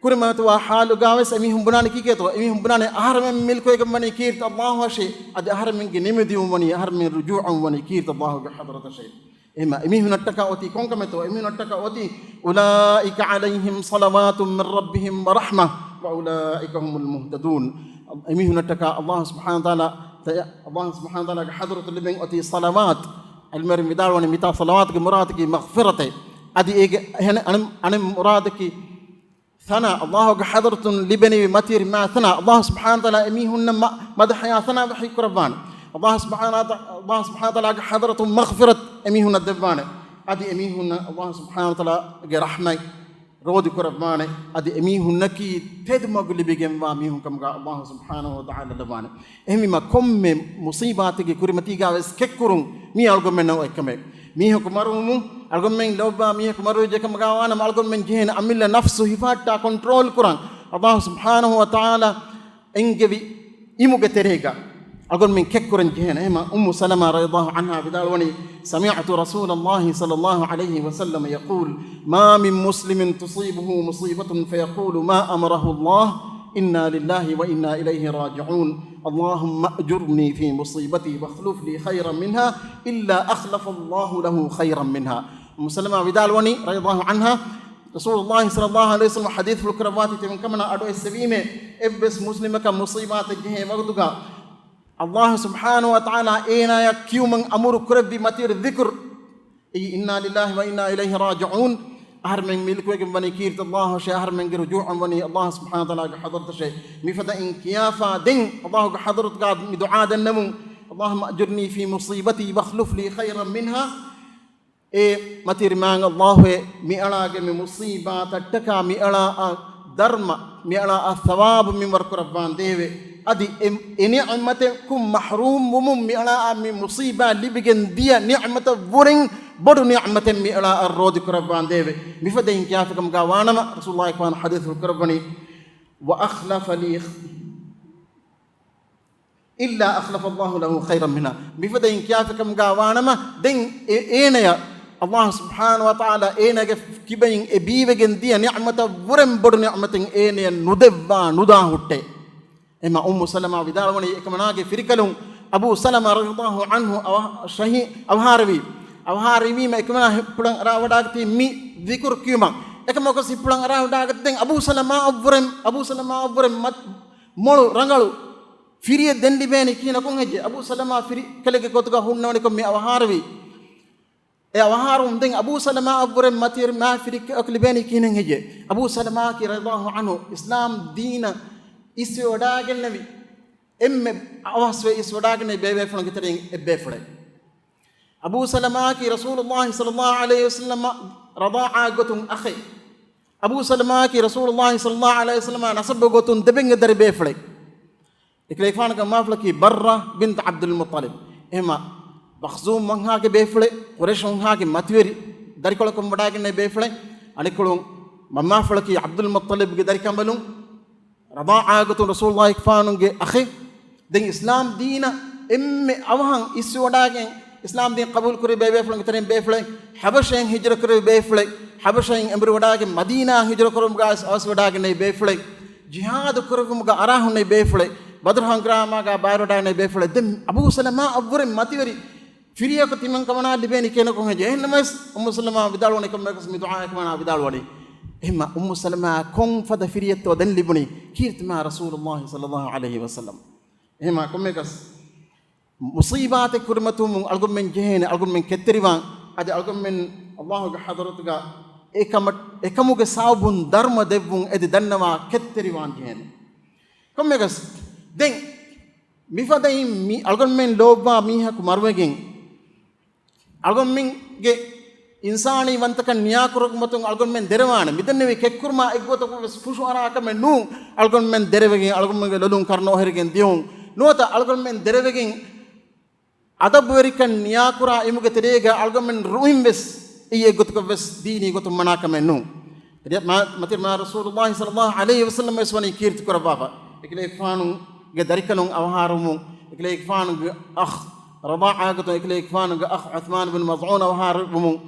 ކުރިމަތިވާ ޙާލުގަވެސް އެ މީހުން ބުނާނީ ކީކޭތޯ؟ އެ މީހުން ބުނާނީ އަހަރެމެން މިލްކުވެގެން ވަނީ ކީރިތި ﷲ އަށޭ، އަދި އަހަރެމެންގެ ނިމިދިޔުން ވަނީ، އަހަރެމެން ރުޖޫޢަށް ވަނީ ކީރިތި ﷲގެ ޙަޟްރަތަށޭ. އެހެންމަ އެމީހުންނަށްޓަކާ އޮތީ ކޮންކަމެއްތޯ؟ އެމީހުންނަށްޓަކާ އޮތީ، أُولَٰئِكَ عَلَيْهِمْ صَلَوَاتٌ مِّن رَّبِّهِمْ وَرَحْمَةٌ وَأُولَٰئِكَ هُمُ الْمُهْتَدُونَ. އެމީހުންނަށްޓަކާ ﷲ ސުބްޙާނަހޫ ވަތަޢާލާ، ﷲ ސުބްޙާނަހޫ ވަތަޢާލާގެ ޙަޟްރަތު ލިބެން އޮތީ ޞަލަވާތު. ޢިލްމުވެރިން ވިދާޅުވަނީ މިތާ ޞަލަވާތުގެ މުރާދަކީ މަޣްފިރަތެއް. އަދި އޭގެ އަނެއް، އަނެއް، އަނެއް މުރާދަކީ ސަނާ، ﷲ ގެ ޙަޟްރަތުން ލިބެނިވި މަތިވެރި މާ ސަނާ، ﷲ ސުބްޙާނަހޫ ވަތަޢާލާ އެމީހުންނަށް މަ-، މަދަޙަޔާ ސަނާ ވަޙީ ކުރައްވާނެ. ﷲ ސުބްޙާނަހޫ ވަތަ-، ﷲ ސުބްޙާނަހޫ ވަތަޢާލާގެ ޙަޟްރަތުން މަޣްފިރަތު އެމީހުންނަށް ދެއްވާނެ. އަދި އެމީހުންނަށް ﷲ ސުބްޙާނަހޫ ވަތަޢާލާގެ ރަޙްމަތް ރޯދި ކުރައްވާނެ. އަދި އެމީހުންނަކީ ތެދު މަގު ލިބިގެންވާ މީހުން ކަމުގަ ﷲ ސުބްޙާނަހޫ ވަތަޢާލާ ލައްވާނެ. އެހެންވީމަ ކޮންމެ މުޞީބާތެއްގެ ކުރިމަތީގަ ވެސް ކެއްކުރުން މީ އަޅުގަނޑުމެންނަށް އޮތް ކަމެއް. މީހަކު މަރުވުމުން، އަޅުގަނޑުމެން ލޯބިވާ މީހަކު މަރުވެއްޖެ ކަމުގަ ވާނަމަ، އަޅުގަނޑުމެން ޖެހޭނެ އަމިއްލަ ނަފްސު ހިފަހައްޓާ ކޮންޓްރޯލް ކުރަން ﷲ ސުބްޙާނަހޫ ވަތަޢާލާ އެންގެވި އިމުގެ ތެރޭގަ އަޅުގަނޑުމެން ކެއްކުރަން ޖެހޭނެ. އެހެމަ އުއްމު ސަލަމާ ރަޟިޔަﷲ ޢަންހާ ވިދާޅުވަނީ، سمعت رسول الله صلى الله عليه وسلم يقول، ما من مسلم تصيبه مصيبة فيقول ما أمره الله، إنا لله وإنا إليه راجعون، اللهم أجرني في مصيبتي واخلف لي خيرا منها، إلا أخلف الله له خيرا منها. އުއްމު ސަލަމާ ވިދާޅުވަނީ ރަޟިޔަﷲ ޢަންހާ، ރަސޫލުﷲ ޞައްލަﷲ ޢަލައިހި ވަސައްލަމަ ޙަދީޘްފުޅު ކުރައްވާތީ ތިމަން ކަމަނާ އަޑު އެއްސެވީމޭ، އެއްވެސް މުސްލިމަކަށް މުޞީބާތެއް ޖެހޭ ވަގުތުގަ ﷲ ސުބްޙާނަހޫ ވަތަޢާލާ އޭނާޔަށް ކިޔުމަށް އަމުރު ކުރެއްވި މަތިވެރި ޛިކުރު، އެއީ، إنا لله وإنا إليه راجعون، އަހަރެމެން މިލްކުވެގެން ވަނީ ކީރިތި ﷲ އަށޭ، އަހަރެމެންގެ ރުޖޫޢަން ވަނީ ﷲ ސުބްޙާނަހޫ ވަތަޢާލާގެ ޙަޟްރަތަށޭ. މިފަދައިން ކިޔާފާ ދެން ﷲ ގެ ޙަޟްރަތުގަ މި ދުޢާ ދަންނަމުން، اللهم أجرني في مصيبتي واخلف لي خيرا منها. އޭ މަތިވެރި މާތް ﷲއޭ، މިއަޅާގެ މި މުޞީބާތަށްޓަކާ މިއަޅާއަށް ދަރުމަ، މިއަޅާއަށް ޘަވާބު މިންވަރު ކުރައްވާނދޭވެ. އަދި އެ، އެ ނިޢުމަތަކުން މަޙްރޫމް ވުމުން މިއަޅާއަށް މި މުޞީބާ ލިބިގެން ދިޔަ ނިޢުމަތަށް ވުރެން ބޮޑު ނިޢުމަތެއް މިއަޅާއަށް ރޯދި ކުރައްވާނދޭވެ. މިފަދައިން ކިޔާފިކަމުގަ ވާނަމަ، ރަސޫލުﷲ އަކްރަމް ޙަދީޘްފުޅު ކުރައްވަނީ، وأخلف لي إلا أخلف الله له خيرا منها. މިފަދައިން ކިޔާފިކަމުގަ ވާނަމަ، ދެން އެ-، އޭނަޔަށް ﷲ ސުބްޙާނަހޫ ވަތަޢާލާ އޭނަގެ ކިބައިން އެ ބީވެގެން ދިޔަ ނިޢުމަތަށް ވުރެން ބޮޑު ނިޢުމަތެއް އޭނަޔަށް ނުދެއްވާ ނުދާ ހުއްޓޭ. އެހެމަ އުއްމު ސަލަމާ ވިދާޅުވަނީ، އެކަމަނާގެ ފިރިކަލުން އަބޫ ސަލަމާ ރަޟިޔަﷲ ޢަންހު އަވަ-، ޝަހީ-، އަވަހާރަވީ. އަވަހާރަވީމަ އެކަމަނާ ހިތްޕުޅަށް އަރާވަޑާގަތީ މި ޛިކުރު ކިޔުމަށް. އެކަމަކު ހިތްޕުޅަށް އަރާވަޑާގަތީ ދެން އަބޫ ސަލަމާއަށްވުރެން، އަބޫ ސަލަމާއަށްވުރެން މަ-، މޮޅު ރަނގަޅު ފިރިއެއް ދެން ލިބޭނީ ކިހިނަކުން ހެއްޔޭ؟ އަބޫ ސަލަމާ ފިރިކަލެއްގެ ގޮތުގަ ހުންނަވަނިކޮށް މި އަވަހާރަވީ. އެ އަވަހާރަވުން ދެން އަބޫ ސަލަމާއަށްވުރެން މަތިވެރި މާތް ފިރިކަލަކު ލިބޭނީ ކިހިނެއް ހެއްޔޭ؟ އަބޫ ސަލަމާއަކީ ރަޟިޔަﷲ ޢަންހު އިސްލާމް ދީނަށް އިސްވެވަޑާގެންނެވި އެންމެ އަވަހަސްވެ އިސްވެވަޑާގެންނެވި ބޭބޭފުޅުންގެ ތެރެއިން އެއްބޭފުޅެއް. އަބޫ ސަލަމާއަކީ ރަސޫލުﷲ ޞައްލަﷲ ޢަލައިހި ވަސައްލަމަ ރަޟާޢާ ގޮތުން އަޚެއް. އަބޫ ސަލަމާއަކީ ރަސޫލުﷲ ޞައްލަﷲ ޢަލައިހި ވަސައްލަމަ ނަސަބު ގޮތުން ދެބެންގެ ދަރި ބޭފުޅެއް. އެކަލޭގެފާނުގެ މަންމާފުޅަކީ ބައްރާ ބިންތު ޢަބްދުލް މުއްޠަލިބް. އެހެމަ މަޚްޒޫމް ވަންހާގެ ބޭފުޅެއް، ޤުރައިޝް ވަންހާގެ މަތިވެރި ދަރިކޮޅަކުން ވަޑާގެންނެވި ބޭފުޅެއް. އަނެއްކޮޅުން މަންމާފުޅަކީ ޢަބްދުލް މުއްޠަލިބްގެ ދަރިކަނބަލުން. ރަޟާޢާ ގޮތުން ރަސޫލުﷲ އެކަލޭގެފާނުގެ އަޚެއް. ދެން އިސްލާމް ދީނަށް އެންމެ އަވަހަށް އިސްވެވަޑާގެން އިސްލާމް ދީން ޤަބޫލު ކުރެއްވި ބޭފުޅުންގެ ތެރެއިން ބޭފުޅެއް، ޙަބަޝައިން ހިޖުރަ ކުރެއްވި ބޭފުޅެއް، ޙަބަޝައިން އެނބުރި ވަޑާގެން މަދީނާއަށް ހިޖުރަ ކުރުމުގަ އަވަސްވެވަޑާގެންނެވި ބޭފުޅެއް، ޖިހާދު ކުރެއްވުމުގަ އަރާ ހުންނެވި ބޭފުޅެއް، ބަދުރު ހަނގުރާމާގަ ބައިވެރިވަޑާގެންނެވި ބޭފުޅެއް، ދެން އަބޫ ސަލަމާއަށްވުރެން މަތިވެރި ފިރިއަކު ތިމަން ކަމަނާ ލިބޭނީ ކިހިނަކުން ހެއްޔޭ؟ އެހެންނަމަވެސް އުއްމު ސަލަމާ ވިދާޅުވަނީ ކޮންމެއަކަސް މި ދުޢާ އެކަމަނާ ވިދާޅުވަނީ. އެހެމަ އުއްމު ސަލަމާ ކޮން ފަދަ ފިރިއެއްތޯ ދެން ލިބުނީ؟ ކީރިތި މާ ރަސޫލުﷲ ޞައްލަﷲ ޢަލައިހި ވަސައްލަމް. އެހެމަ ކޮންމެއަކަސް މުޞީބާތެއް ކުރިމަތިވުމުން އަޅުގަނޑުމެން ޖެހޭނެ، އަޅުގަނޑުމެން ކެތްތެރިވާން. އަދި އަޅުގަނޑުމެން ﷲ ގެ ޙަޟްރަތުގަ އެކަމަށް، އެކަމުގެ ސަބަބުން ދަރުމަ ދެއްވުން އެދި ދަންނަވާ ކެތްތެރިވާން ޖެހޭނެ. ކޮންމެއަކަސް ދެން މިފަދައިން މި އަޅުގަނޑުމެން ލޯބިވާ މީހަކު މަރުވެގެން، އަޅުގަނޑުމެންގެ އިންސާނީ ވަންތަކަން ނިޔާކުރުމަތުން އަޅުގަނޑުމެން ދެރަވާނެ. މިދެންނެވި ކެއްކުރުމާ އެއްގޮތަކު ވެސް ފުށުއަރާ ކަމެއް ނޫން. އަޅުގަނޑުމެން ދެރަވެގެން އަޅުގަނޑުމެންގެ ލޮލުން ކަރުނަ އޮހެރިގެން ދިޔުން. ނުވަތަ އަޅުގަނޑުމެން ދެރަވެގެން އަދަބުވެރިކަން ނިޔާކުރާ އިމުގެ ތެރޭގަ އަޅުގަނޑުމެން ރުއިން ވެސް އެއީ އެއްގޮތަކަށް ވެސް ދީނީ ގޮތުން މަނާ ކަމެއް ނޫން. މަތި މާ ރަސޫލުﷲ ޞައްލަﷲ ޢަލައިހި ވަސައްލަމް ވެސް ވަނީ ކީރިތި ކުރައްވާފަ. އެކަލޭގެފާނުގެ ދަރިކަލުން އަވަހާރަވުމުން، އެކަލޭގެފާނުގެ އަޚް ރަޟާޢާ ގޮތުން، އެކަލޭގެފާނުގެ އަޚް ޢުޘްމާނު ބިން މަޒްޢޫން އަވަހާރަވުމުން،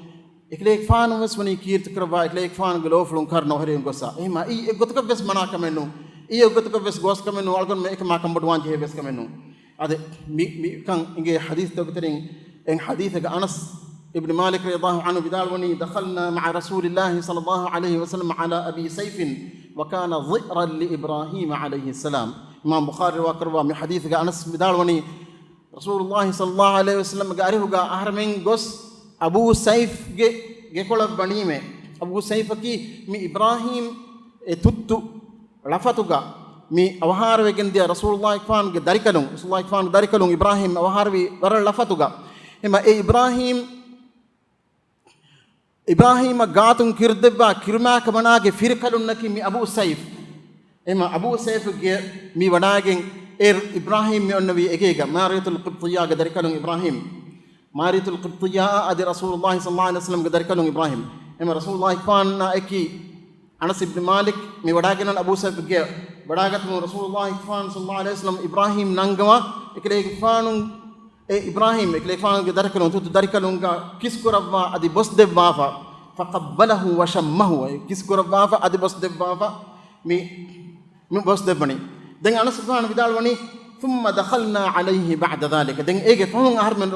އެކަލޭގެފާނު ވެސް ވަނީ ކީރިތި ކުރައްވާ، އެކަލޭގެފާނުގެ ލޯފުޅުން ކަރުނަ އޮހެރިގެން ގޮއްސަ. އެހެމަ އެއީ އެއްގޮތަކަށް ވެސް މަނާ ކަމެއް ނޫން. އެއީ އެއްގޮތަކަށް ވެސް ގޯސް ކަމެއް ނޫން. އަޅުގަނޑުމެން އެކަމާ ކަންބޮޑުވާން ޖެހޭ ވެސް ކަމެއް ނޫން. އަދި މި، މިކަން އިނގޭ ޙަދީޘްތަކުގެ ތެރެއިން. އެއް ޙަދީޘެއްގަ އަނަސް އިބްނު މާލިކް ރަޟިޔަﷲ ޢަންހު ވިދާޅުވަނީ، دخلنا مع رسول الله صلى الله عليه وسلم على أبي سيف وكان ضئرا لإبراهيم عليه السلام. އިމާމް ބުޚާރީ ރިވާކުރައްވާ މި ޙަދީޘްގަ އަނަސް ވިދާޅުވަނީ، ރަސޫލުﷲ ޞައްލަﷲ ޢަލައިހި ވަސައްލަމްގެ އަރިހުގަ އަހަރެމެން ގޮސް އަބޫ ސައިފްގެ ގެކޮޅަށް ވަނީމޭ. އަބޫ ސައިފަކީ މި އިބްރާހީމް އެ ތުއްތު ޅަފަތުގަ މި އަވަހާރަވެގެން ދިޔަ ރަސޫލުﷲ ފާނުގެ ދަރިކަލުން، ރަސޫލުﷲ ފާނުގެ ދަރިކަލުން އިބްރާހީމް އަވަހާރަވި ވަރަށް ޅަފަތުގަ. އެމަ އެ އިބްރާހީމް، އިބްރާހީމަށް ގާތުން ކިރުދެއްވާ ކިރުމާ ކަމަނާގެ ފިރިކަލުންނަކީ މި އަބޫ ސައިފް. އެމަ އަބޫ ސައިފްގެ މި ވަޑާގެން އޭރު އިބްރާހީމް މި އޮންނަވީ އެގޭގަ، މާރިޔަތުލް ޤިބްޠިއްޔާގެ ދަރިކަލުން އިބްރާހީމް. މާރިޔަތުލް ޤިބްޠިއްޔާ އަދި ރަސޫލުﷲ ޞައްލަﷲ ޢަލައިހި ވަސައްލަމްގެ ދަރިކަލުން އިބްރާހީމް. އެމަ ރަސޫލުﷲ ފާނާ އެކީ އަނަސް އިބްނު މާލިކް މި ވަޑާގެން އަބޫ ސައިފްގެ ވަޑާގަތުމުން ރަސޫލުﷲ ފާން ޞައްލަﷲ ޢަލައިހި ވަސައްލަމް އިބްރާހީމް ނަންގަވާ އެކަލޭގެފާނު، އޭ އިބްރާހީމް، އެކަލޭގެފާނުގެ ދަރިކަލުން ތުއްތު ދަރިކަލުންގަ ކިސްކުރައްވާ އަދި ބޮސްދެއްވާފަ. فقبله وشمه، އެ ކިސްކުރައްވާފަ އަދި ބޮސްދެއްވާފަ. މި މި ބޮސް ދެއްވަނީ. ދެން އަނަސް ފާނު ވިދާޅުވަނީ، ثم دخلنا عليه بعد ذلك، ދެން އޭގެ ފަހުން އަހަރުމެން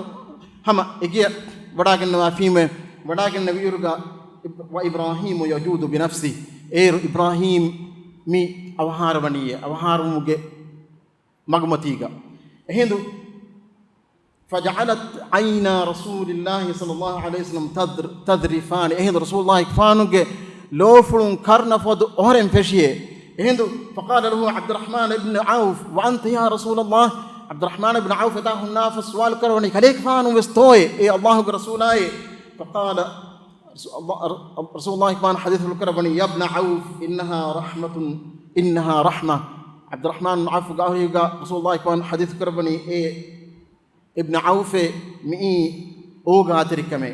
ހަމަ އެގެޔަށް ވަޑާގެންނަވާފީމެ، ވަޑާގެންނެވިއިރުގަ، وإبراهيم يجود بنفسه، އޭރު އިބްރާހީމް މި އަވަހާރަވަނީއޭ، އަވަހާރަވުމުގެ މަގުމަތީގަ. އެހިނދު، فجعلت عينا رسول الله صلى الله عليه وسلم تذر-، تذرفان، އެހިނދު ރަސޫލުﷲ ފާނުގެ ލޯފުޅުން ކަރުނަ ފޮދު އޮހޮރެން ފެށިއޭ. އެހިނދު، فقال له عبد الرحمن بن عوف، وأنت يا رسول الله؟ ޢަބްދުއްރަޙްމާން ބިން ޢައުފް އެތާ ހުންނާފަ ސުވާލު ކުރައްވަނީ، ކަލޭގެފާނު ވެސް ތޯއޭ، އޭ ﷲގެ ރަސޫލާއޭ؟ فقال، ރަސޫލުﷲ، ރަސޫލުﷲ ފާނު ޙަދީޘް ކުރައްވަނީ، يا ابن عوف، إنها رحمة، إنها رحمة. ޢަބްދުއްރަޙްމާން ޢައުފްގެ އަހުރީގަ ރަސޫލުﷲ ފާނު ޙަދީޘް ކުރައްވަނީ، އޭ އިބްނު ޢައުފޭ، މިއީ އޯގާތެރިކަމޭ.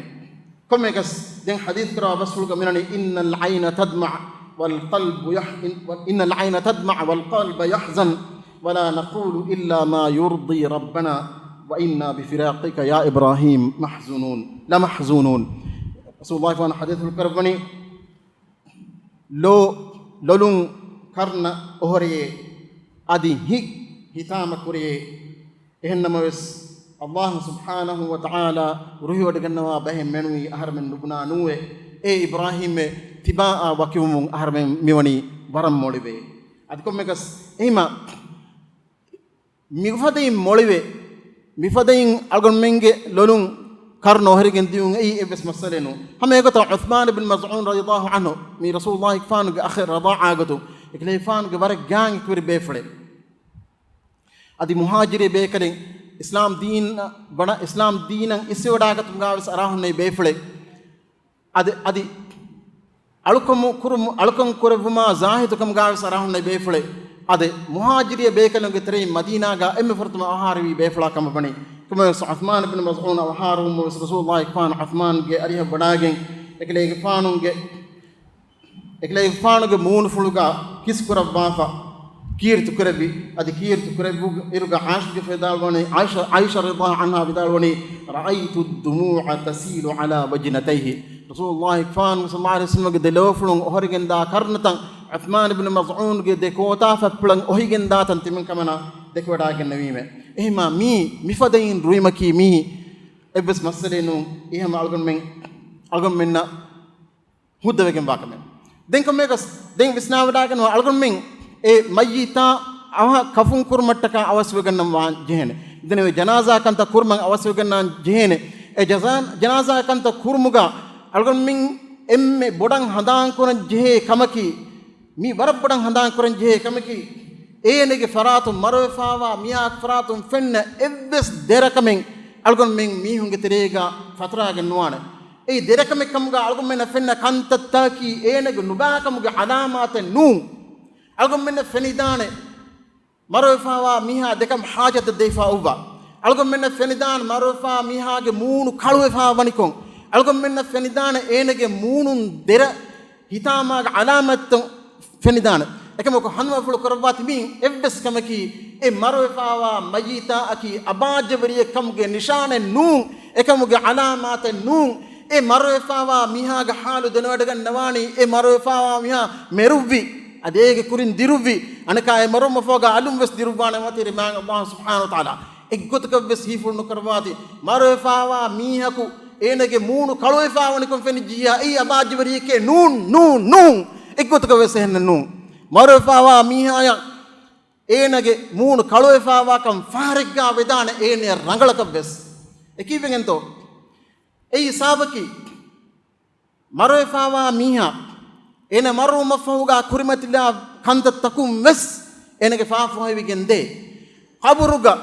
ކޮންމެއަކަސް ދެން ޙަދީޘް ކުރާ ބަސްފުޅުގަ މިނަނީ، إن العين تدمع والقلب يح-، إن العين تدمع والقلب يحزن ولا نقول إلا ما يرضي ربنا وإنا بفراقك يا إبراهيم محزونون، لمحزونون. ރަސޫލުﷲ ފާނު ޙަދީޘް ކުރައްވަނީ، ލޯ، ލޮލުން ކަރުނަ އޮހޮރެޔޭ، އަދި ހިތް ހިތާމަ ކުރެޔޭ. އެހެންނަމަވެސް، ﷲ ސުބްޙާނަހޫ ވަތަޢާލާ ރުހިވޮޑިގަންނަވާ ބަހެއް މެނުވީ އަހަރެމެން ނުބުނާ ނޫވޭ. އޭ އިބްރާހީމްއޭ، ތިބާއާ ވަކިވުމުން އަހަރެމެން މިވަނީ ވަރަށް މޮޅިވޭ. އަދި ކޮންމެއަކަސް އެހިމާ މިފަދައިން މޮޅިވެ، މިފަދައިން އަޅުގަނޑުމެންގެ ލޮލުން ކަރުނަ އޮހޮރިގެން ދިޔުން އެއީ އެއްވެސް މައްސަލައެއް ނޫން. ހަމަ އެގޮތަށް ޢުޘްމާން ބިން މަޒްޢޫން ރަޟިޔަﷲ ޢަންހު، މީ ރަސޫލުﷲ ފާނުގެ އަޚެއް ރަޟާޢާގޮތުން، އެކަލޭފާނުގެ ވަރަށް ގާތް އެކުވެރި ބޭފުޅެއް. އަދި މުހާޖިރީ ބޭކަލެއް، އިސްލާމް ދީނަށް ވަނަ-، އިސްލާމް ދީނަށް އިސްވެވަޑާގަތުމުގާވެސް އަރާހުންނެވި ބޭފުޅެއް. އަދި، އަދި އަޅުކަމު ކުރުމު-، އަޅުކަން ކުރެއްވުމާ ޒާހިދުކަމުގާވެސް އަރާހުންނެވި ބޭފުޅެއް. އަދި މުހާޖިރީ ބޭކަލުންގެ ތެރެއިން މަދީނާގާ އެންމެ ފުރަތަމަ އަވަހާރަވި ބޭފުޅާ ކަމަށް ވަނީ. ކޮންމެވެސް ޢުޘްމާން ބިން މަޒްޢޫން އަވަހާރަވުމަށް ވެސް ރަސޫލުﷲ ފާނު ޢުޘްމާންގެ އަރިހަށް ވަޑާގެން އެކަލޭގެފާނުގެ، އެކަލޭގެފާނުގެ މޫނުފުޅުގާ ކިސް ކުރައްވާފަ ކީރިތި ކުރެއްވި. އަދި ކީރިތި ކުރެއްވި އިރުގަ ޢާއިޝަ ވިދާޅުވަނީ، ޢާއިޝަ، ޢާއިޝަ ރަޟިޔަﷲ ޢަންހާ ވިދާޅުވަނީ، رأيت الدموع تسيل على وجنتيه، ރަސޫލުﷲ ފާނު ޞައްލަﷲ ޢަލައިހި ވަސައްލަމްގެ ދެލޯފުޅުން އޮހޮރިގެންދާ ކަރުނަތައް ޢުޘްމާން ބިން މަޒްޢޫންގެ ދެ ކޯތާފަތްޕުޅަށް އޮހިގެންދާތަން ތިމަން ކަމަނާ ދެކެވަޑާގެންނެވީމެ. އެހިމާ މީ މިފަދައިން ރުއިމަކީ މީ އެއްވެސް މައްސަލައެއް ނޫން. އެހެމަ އަޅުގަނޑުމެން، އަޅުގަނޑުމެންނަށް ހުއްދަވެގެންވާ ކަމެއް. ދެން ކޮންމެއަކަސް ދެން ވިސްނާވަޑާގަންނަވާ އަޅުގަނޑުމެން އެ މައްޔިތާ އަވަހަށް ކަފުން ކުރުމަށްޓަކާ އަވަސްވެގަންނަވާން ޖެހޭނެ. ދެން ޖަނާޒާ ކަންތައް ކުރުމަށް އަވަސްވެގަންނާން ޖެހޭނެ. އެ ޖަޒާ-، ޖަނާޒާ ކަންތައް ކުރުމުގަ އަޅުގަނޑުމެން އެންމެ ބޮޑަށް ހަނދާންކުރަން ޖެހޭ ކަމަކީ، މީ ވަރަށް ބޮޑަށް ހަނދާންކުރަން ޖެހޭ ކަމަކީ، އޭނަގެ ފަރާތުން މަރުވެފާވާ މީހާގެ ފަރާތުން ފެންނަ އެއްވެސް ދެރަކަމެއް އަޅުގަނޑުމެން މީހުންގެ ތެރޭގަ ފަތުރާގެން ނުވާނެ. އެއީ ދެރަކަމެއް ކަމުގަ އަޅުގަނޑުމެންނަށް ފެންނަ ކަންތައްތަކީ އޭނަގެ ނުބާކަމުގެ ޢަލާމާތެއް ނޫން. އަޅުގަނޑުމެންނަށް ފެނިދާނެ މަރުވެފާވާ މީހާ ދެކަން ޙާޖަތަށް ދެވިފާ އޮއްވާ. އަޅުގަނޑުމެންނަށް ފެނިދާނެ މަރުވެފާ މީހާގެ މޫނު ކަޅުވެފާ ވަނިކޮށް. އަޅުގަނޑުމެންނަށް ފެނިދާނެ އޭނަގެ މޫނުން ދެރަ ހިތާމާގެ ޢަލާމާތު ފެނިދާނެ. އެކަމަކު ހަނދުމަފުޅު ކުރައްވާތި މީ އެއްވެސް ކަމަކީ، އެ މަރުވެފާވާ މައްޔިތާއަކީ އަބާއްޖަވެރިއެއް ކަމުގެ ނިޝާނެއް ނޫން، އެކަމުގެ ޢަލާމާތެއް ނޫން. އެ މަރުވެފާވާ މީހާގެ ޙާލު ދެނެވަޑަގަންނަވާނީ، އެ މަރުވެފާވާ މީހާ މެރުއްވި، އަދި އޭގެ ކުރިން ދިރުއްވި، އަނެކާ އެ މަރުވުމަށްފަހުގަ އަލުން ވެސް ދިރުއްވާނެ މަތި މާތް ﷲ ސުބްޙާނަހޫ ވަތަޢާލާ. އެއްގޮތަކަށް ވެސް ހީފުޅު ނުކުރައްވާތި. މަރުވެފާވާ މީހަކު އޭނަގެ މޫނު ކަޅުވެފާ ވަނިކޮށް ފެނިއްޖިއްޔާ އެއީ އަބާއްޖަވެރިއެކޭ. ނޫން، ނޫން، ނޫން. އެއްގޮތަކަށް ވެސް އެހެންނެއް ނޫން. މަރުވެފާވާ މީހާޔަށް އޭނަގެ މޫނު ކަޅުވެފާވާކަން ފަހަރެއްގާ ވެދާނެ އޭނަޔަށް ރަނގަޅަކަށް ވެސް. އެކީވެގެންތޯ؟ އެއީ ސަބަބަކީ މަރުވެފާވާ މީހާ އޭނަ މަރުވުމަށްފަހުގާ ކުރިމަތިލާ ކަންތައްތަކުން ވެސް އޭނަގެ ފާފަ ފޮހެވިގެން ދޭ. ޤަބުރުގަ،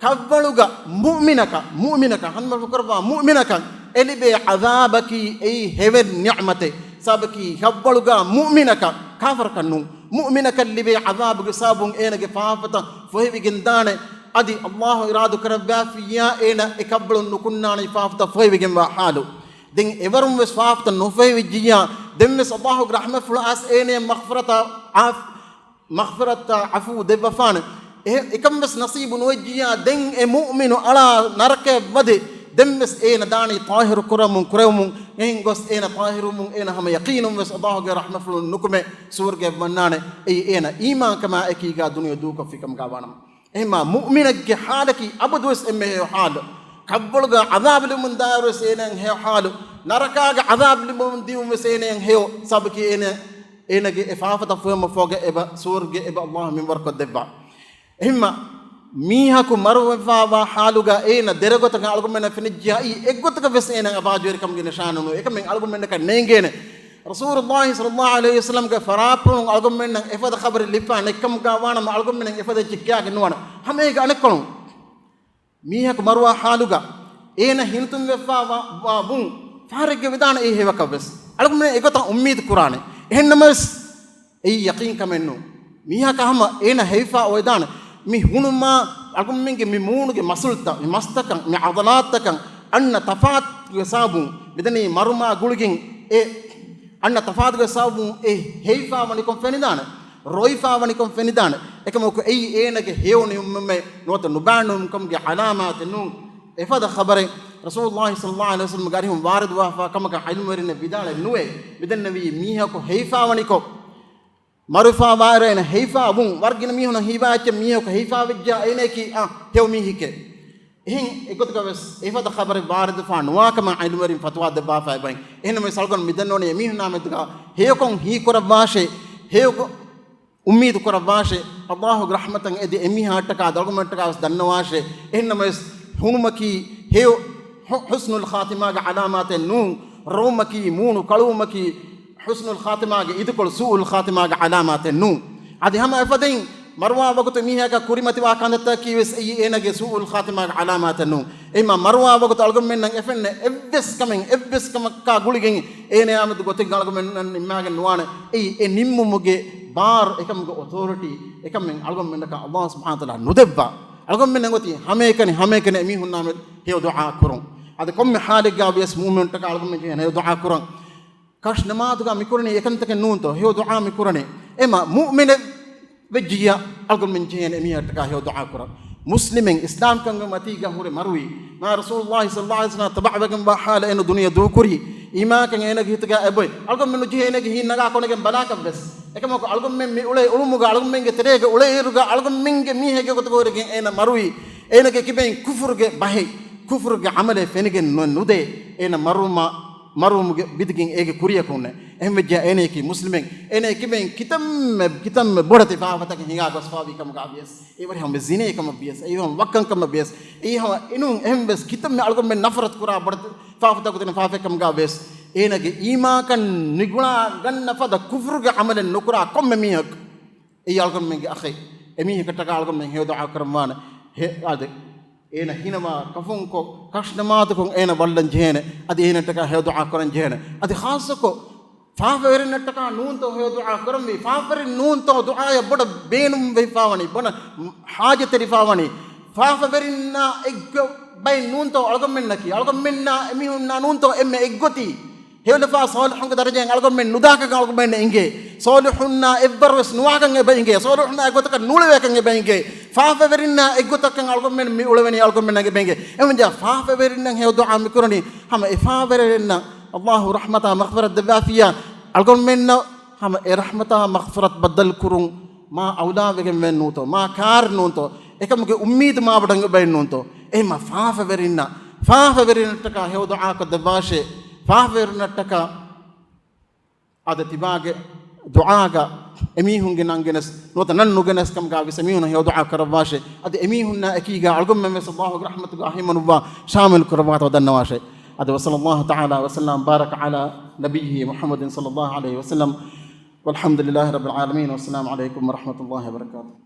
ކަށްވަޅުގަ، މުއުމިނަކަށް، މުއުމިނަކަށް، ހަންމަ ކުރައްވާ މުއުމިނަކަށް އެ ލިބޭ ޢަޛާބަކީ އެއީ ހެވެއް ނިޢުމަތެއް. ސަބަބަކީ ކަށްވަޅުގަ މުއުމިނަކަށް، ކާފަރަކަށް ނޫން، މުއުމިނަކަށް ލިބޭ ޢަޛާބުގެ ސަބަބުން އޭނަގެ ފާފަތައް ފޮހެވިގެން ދާނެ. އަދި ﷲ އިރާދު ކުރައްވާފިއްޔާ އޭނަ އެ ކަށްވަޅުން ނުކުންނާނެ ފާފަތައް ފޮހެވިގެންވާ ޙާލު. ދެން އެވަރުން ވެސް ފާފަތައް ނުފޮހެވިއްޖިއްޔާ، ދެން ވެސް ﷲގެ ރަޙްމަތްފުޅަށް އައިސް އޭނަޔަށް މަޣްފިރަތާ ޢާފް-، މަޣްފިރަތާ ޢަފޫ ދެއްވަފާނެ. އެ-، އެކަން ވެސް ނަޞީބު ނުވެއްޖިއްޔާ، ދެން އެ މުއުމިނު އަޅާ ނަރަކަޔަށް ވަދެ، ދެން ވެސް އޭނަ ދާނީ ޠާހިރު ކުރަމުން، ކުރެވުމުން. އެހެން ގޮސް އޭނަ ޠާހިރުވުމުން އޭނަ ހަމަ ޔަޤީނުން ވެސް ﷲގެ ރަޙްމަތްފުޅުން ނުކުމެ ސުވަރުގެއަށް ވަންނާނެ. އެއީ އޭނަ އީމާންކަމާ އެކީގާ ދުނިޔެ ދޫކޮށްފިކަމުގާ ވާނަމަ. އެހެންމާ މުއުމިނެއްގެ ޙާލަކީ އަބަދުވެސް އެންމެ ހެޔޮ ޙާލު. ކަށްވަޅުގަ ޢަޛާބު ލިބުމުން ދާއިރުވެސް އޭނައަށް ހެޔޮ ޙާލު. ނަރަކާގެ ޢަޛާބު ލިބުމުން ދިއުންވެސް އޭނައަށް ހެޔޮ. ސަބަބަކީ އޭނަ، އޭނަގެ އެ ފާފަތައް ފޮހެވުމަށްފަހުގަ އެބަ ސުވަރުގެ އެބަ ﷲ މިންވަރުކޮށްދެއްވާ. އެހެންމާ މީހަކު މަރުވެފާވާ ޙާލުގަ އޭނަ ދެރަގޮތަކަށް އަޅުގަނޑުމެންނަށް ފެނިއްޖިއްޔާ އެއްގޮތަކަށް ވެސް އޭނަ އަބާޖުވެރިކަމުގެ ނިޝާނު ނުވޭ. އެކަމެއް އަޅުގަނޑުމެންނަކަށް ނޭނގޭނެ. ރަސޫލުﷲ ޞައްލަﷲ ޢަލައިހި ވަސައްލަމްގެ ފަރާތްޕުޅުން އަޅުގަނޑުމެންނަށް އެފަދަ ޚަބަރެއް ލިބިފާނެ. އެކަމުގާ ވާނަމަ އަޅުގަނޑުމެން އެފަދަ އެއްޗެއް ކިޔާގެން ނުވާނެ. ހަމައެކަނި އަނެއްކޮޅުން މީހަކު މަރުވާ ޙާލުގަ އޭނަ ހިނިތުންވެފާ ވާ، ވާ ވުން ފަހަރެއްގެ ވިދާނެ އެއީ ހެޔޮކަށްވެސް. އަޅުގަނޑުމެން އެގޮތަށް އުއްމީދު ކުރާނެ. އެހެންނަމަވެސް އެއީ ޔަޤީންކަމެއް ނޫން. މީހަކަށް ހަމަ އޭނަ ހެވިފާ އޮވެދާނެ. މި ހުނުމާ އަޅުގަނޑުމެންގެ މި މޫނުގެ މަސުލްތައް، މި މަސްތަކަށް، މި ޢަޟަލާތްތަކަށް އަންނަ ތަފާތުގެ ސަބަބުން މިދަނީ މަރުމާ ގުޅިގެން އެ އަންނަ ތަފާތުގެ ސަބަބުން އެ ހެވިފާވަނިކޮށް ފެނިދާނެ، ރޮއިފާވަނިކޮށް ފެނިދާނެ. އެކަމަކު އެއީ އޭނަގެ ހެޔޮނުވުމެއް ނުވަތަ ނުބާނުންކަމުގެ ޢަލާމާތެއް ނޫން. އެފަދަ ޚަބަރެއް ރަސޫލުﷲ ޞައްލަﷲ ޢަލައިހި ވަސައްލަމްގެ އަރިހުން ވާރިދުވާފާ ކަމަކަށް ޢިލްމުވެރިންނެއް ވިދާޅެއް ނުވޭ. މިދެންނެވީ މީހަކު ހެވިފާވަނިކޮށް، މަރުވެފާވާއިރު އޭނަ ހެވިފާ ވުން، ވަރަށް ގިނަ މީހުންނަށް ހީވާ އެއްޗެއް މީހަކު ހެވިފާވެއްޖާ އޭނައަކީ، އާ، ހެޔޮ މީހެކޭ. އެހެން އެގޮތަކަށް ވެސް އެފަދަ ޚަބަރެއް ވާރިދުފާ ނުވާކަމަށް ޢިލްމުވެރިން ފަތުވާ ދެއްވާފައި އެބައިން. އެހެންނަމަވެސް އަޅުގަނޑު މިދަންނަވަނީ އެމީހުންނާ މެދުގަ ހެޔޮކޮށް ހީކުރައްވާށޭ، ހެޔޮކޮށް އުއްމީދު ކުރައްވާށޭ، ﷲގެ ރަޙްމަތަށް އެދި އެމީހާއަށްޓަކާ އަޅުގަނޑުމެންނަށްޓަކާ ވެސް ދަންނަވާށޭ. އެހެންނަމަވެސް ހުނުމަކީ ހެޔޮ ޙު-، ޙުސްނުލް ޚާތިމާގެ ޢަލާމާތެއް ނޫން. ރޮވުމަކީ މޫނު ކަޅުވުމަކީ ޙުސްނުލް ޚާތިމާގެ އިދިކޮޅު، ސޫއުލް ޚާތިމާގެ ޢަލާމާތެއް ނޫން. އަދި ހަމަ އެފަދައިން މަރުވާ ވަގުތު މީހަކަށް ކުރިމަތިވާ ކަންތައްތަކަކީ ވެސް އެއީ އޭނަގެ ސޫއުލް ޚާތިމާގެ ޢަލާމާތެއް ނޫން. އެހެންމާ މަރުވާ ވަގުތު އަޅުގަނޑުމެންނަށް އެފެންނަ އެއްވެސް ކަމެއް، އެއްވެސް ކަމަކާ ގުޅިގެން އޭނަޔާމެދު ގޮތެއްގަ އަޅުގަނޑުމެންނަށް ނިންމާގެން ނުވާނެ. އެއީ އެ ނިންމުމުގެ ބާރު، އެކަމުގެ އޮތޯރިޓީ، އެކަމެއް އަޅުގަނޑުމެންނަކަށް ﷲ ސުބްޙާނަހޫ ވަތަޢާލާ ނުދެއްވާ. އަޅުގަނޑުމެން އޮތީ ހަމައެކަނި، ހަމައެކަނި އެމީހުންނާމެދު ހެޔޮ ދުޢާ ކުރުން. އަދި ކޮންމެ ޙާލެއްގަ ވިޔަސް މުއުމިނުންޓަކާ އަޅުގަނޑުމެން ޖެހޭނެ ހެޔޮ ދުޢާ ކުރަން. ކަށު ނަމާދުގަ މިކުރަނީ އެކަންތަކެއް ނޫންތޯ؟ ހެޔޮ ދުޢާ މިކުރަނީ. އެމަ މުއުމިނެއް ވެއްޖިއްޔާ އަޅުގަނޑުމެން ޖެހޭނެ އެމީހަކަށްޓަކާ ހެޔޮ ދުޢާ ކުރަން. މުސްލިމެއް އިސްލާމްކަމުގެ މަތީގަ ހުރެ މަރުވި، މާ ރަސޫލުﷲ ޞައްލަﷲ ޢަލައިހި ވަސައްލަމަ ތަބަޢުވެގެންވާ ޙާލަށް އެނު ދުނިޔެ ދޫކުރި، އީމާންކަން އޭނަގެ ހިތުގަ އެބޮތް. އަޅުގަނޑުމެން ނުޖެހޭ އޭނަގެ ހިތް ނަގާ ކޮނެގެން ބަލާކަށްވެސް. އެކަމަކު އަޅުގަނޑުމެން މި އުޅޭ އުޅުމުގަ އަޅުގަނޑުމެންގެ ތެރޭގަ އުޅޭއިރުގަ އަޅުގަނޑުމެންގެ މީހެއްގެ ގޮތުގަ ހުރެގެން އޭނަ މަރުވި، އޭނަގެ ކިބައިން ކުފުރުގެ ބަހެއް، ކުފުރުގެ ޢަމަލެއް ފެނިގެން ނު-، ނުދޭ. އޭނަ މަރުވުމަށް މަރުވުމުގެ ވިދިގެން އޭގެ ކުރިޔަކުންނެ. އެހެންވެއްޖެ އޭނައަކީ މުސްލިމެއް. އޭނައަކީ ކިބައިން ކިތަންމެ، ކިތަންމެ ބޮޑެތި ފާފަތަކެއް ހިނގާ ގޮސްފާވީ ކަމުގަ ވިޔަސް، އެއީ ވަރިހަމަ ޒިނޭ ކަމަށް ވިޔަސް، އެއީ ހަމަ ވައްކަން ކަމަށް ވިޔަސް، އެއީ ހަމަ އެނޫން އެހެންވެސް ކިތަންމެ އަޅުގަނޑުމެން ނަފްރަތު ކުރާ ބޮޑެތި ފާފަތަކުގެ ފާފައެއް ކަމުގަ ވިޔަސް، އޭނަގެ އީމާންކަން ނިގުޅާ ގަންނަ ފަދަ ކުފުރުގެ ޢަމަލެއް ނުކުރާ ކޮންމެ މީހަކު އެއީ އަޅުގަނޑުމެންގެ އަޚެއް. އެމީހަކަށްޓަކާ އަޅުގަނޑުމެން ހެޔޮ ދުޢާ ކުރަންވާނެ. ހެ-، އާދެ، އޭނަ ހިނަވާ ކަފުންކޮށް، ކަށު ނަމާދުކޮށް އޭނަ ވައްލަން ޖެހޭނެ. އަދި އޭނައަށްޓަކާ ހެޔޮ ދުޢާ ކުރަން ޖެހޭނެ. އަދި ޚާއްޞަކޮށް، ފާފަވެރިންނަށްޓަކާ ނޫންތޯ ހެޔޮ ދުޢާ ކުރަންވީ؟ ފާފަވެރިން ނޫންތޯ ދުޢާއަށް ބޮޑަށް ބޭނުން ވެފާވަނީ، ބޮޑަށް ޙާޖަތްތެރިފާވަނީ؟ ފާފަވެރިންނާ އެއްގޮ-، ބައެއް ނޫންތޯ އަޅުގަނޑުމެންނަކީ؟ އަޅުގަނޑުމެންނާ އެމީހުންނާ ނޫންތޯ އެންމެ އެއްގޮތީ؟ ހެޔޮލަފާ ޞާލިޙުންގެ ދަރަޖައިން އަޅުގަނޑުމެން ނުދާކަން އަޅުގަނޑުމެން އެނގޭ. ޞާލިޙުންނާ އެއްވަރުވެސް ނުވާކަން އެބަ އެނގޭ. ޞާލިޙުންނާ އެއްގޮތަކަށް ނޫޅެވޭކަން އެބަ އެނގޭ. ފާފަވެރިންނާ އެއްގޮތަކަށް އަޅުގަނޑުމެން މި އުޅެވެނީ އަޅުގަނޑުމެންނަށް އެބަ އެނގޭ. އެހެންވެއްޖާ ފާފަވެރިންނަށް ހެޔޮ ދުޢާ މި ކުރަނީ ހަމަ އެ ފާފަވެރިންނަށް ﷲ ރަޙްމަތާ މަޣްފިރަތް ދެއްވާފިއްޔާ އަޅުގަނޑުމެންނަށް ހަމަ އެ ރަޙްމަތާ މަޣްފިރަތް ބައްދަލު ކުރުން މާ އައުލާވެގެން ވެއެއް ނޫންތޯ، މާ ކާރި ނޫންތޯ، އެކަމުގެ އުއްމީދު މާ ބޮޑަށް އެބައެއް ނޫންތޯ. އެހެންމާ ފާފަވެރިންނަށް، ފާފަވެރިންނަށްޓަކާ ހެޔޮ ދުޢާކޮށް ދެއްވާށޭ. ފާފަވެރިންނަށްޓަކާ އާދެ، ތިބާގެ ދުޢާގަ އެމީހުންގެ ނަން ގެނެސް، ނުވަތަ ނަން ނުގެނެސް ކަމުގަ ވިޔަސް އެމީހުންނަށް ހެޔޮ ދުޢާ ކުރައްވާށޭ. އަދި އެމީހުންނާ އެކީގަ އަޅުގަނޑުމެން ވެސް ﷲގެ ރަޙްމަތުގަ އަހިމަނުއްވާ ޝާމިލް ކުރައްވާތޯ ދަންނަވާށޭ. އަދި وصلى الله تعالى وسلم وبارك على نبيه محمد صلى الله عليه وسلم. والحمد لله رب العالمين. والسلام عليكم ورحمة الله وبركاته.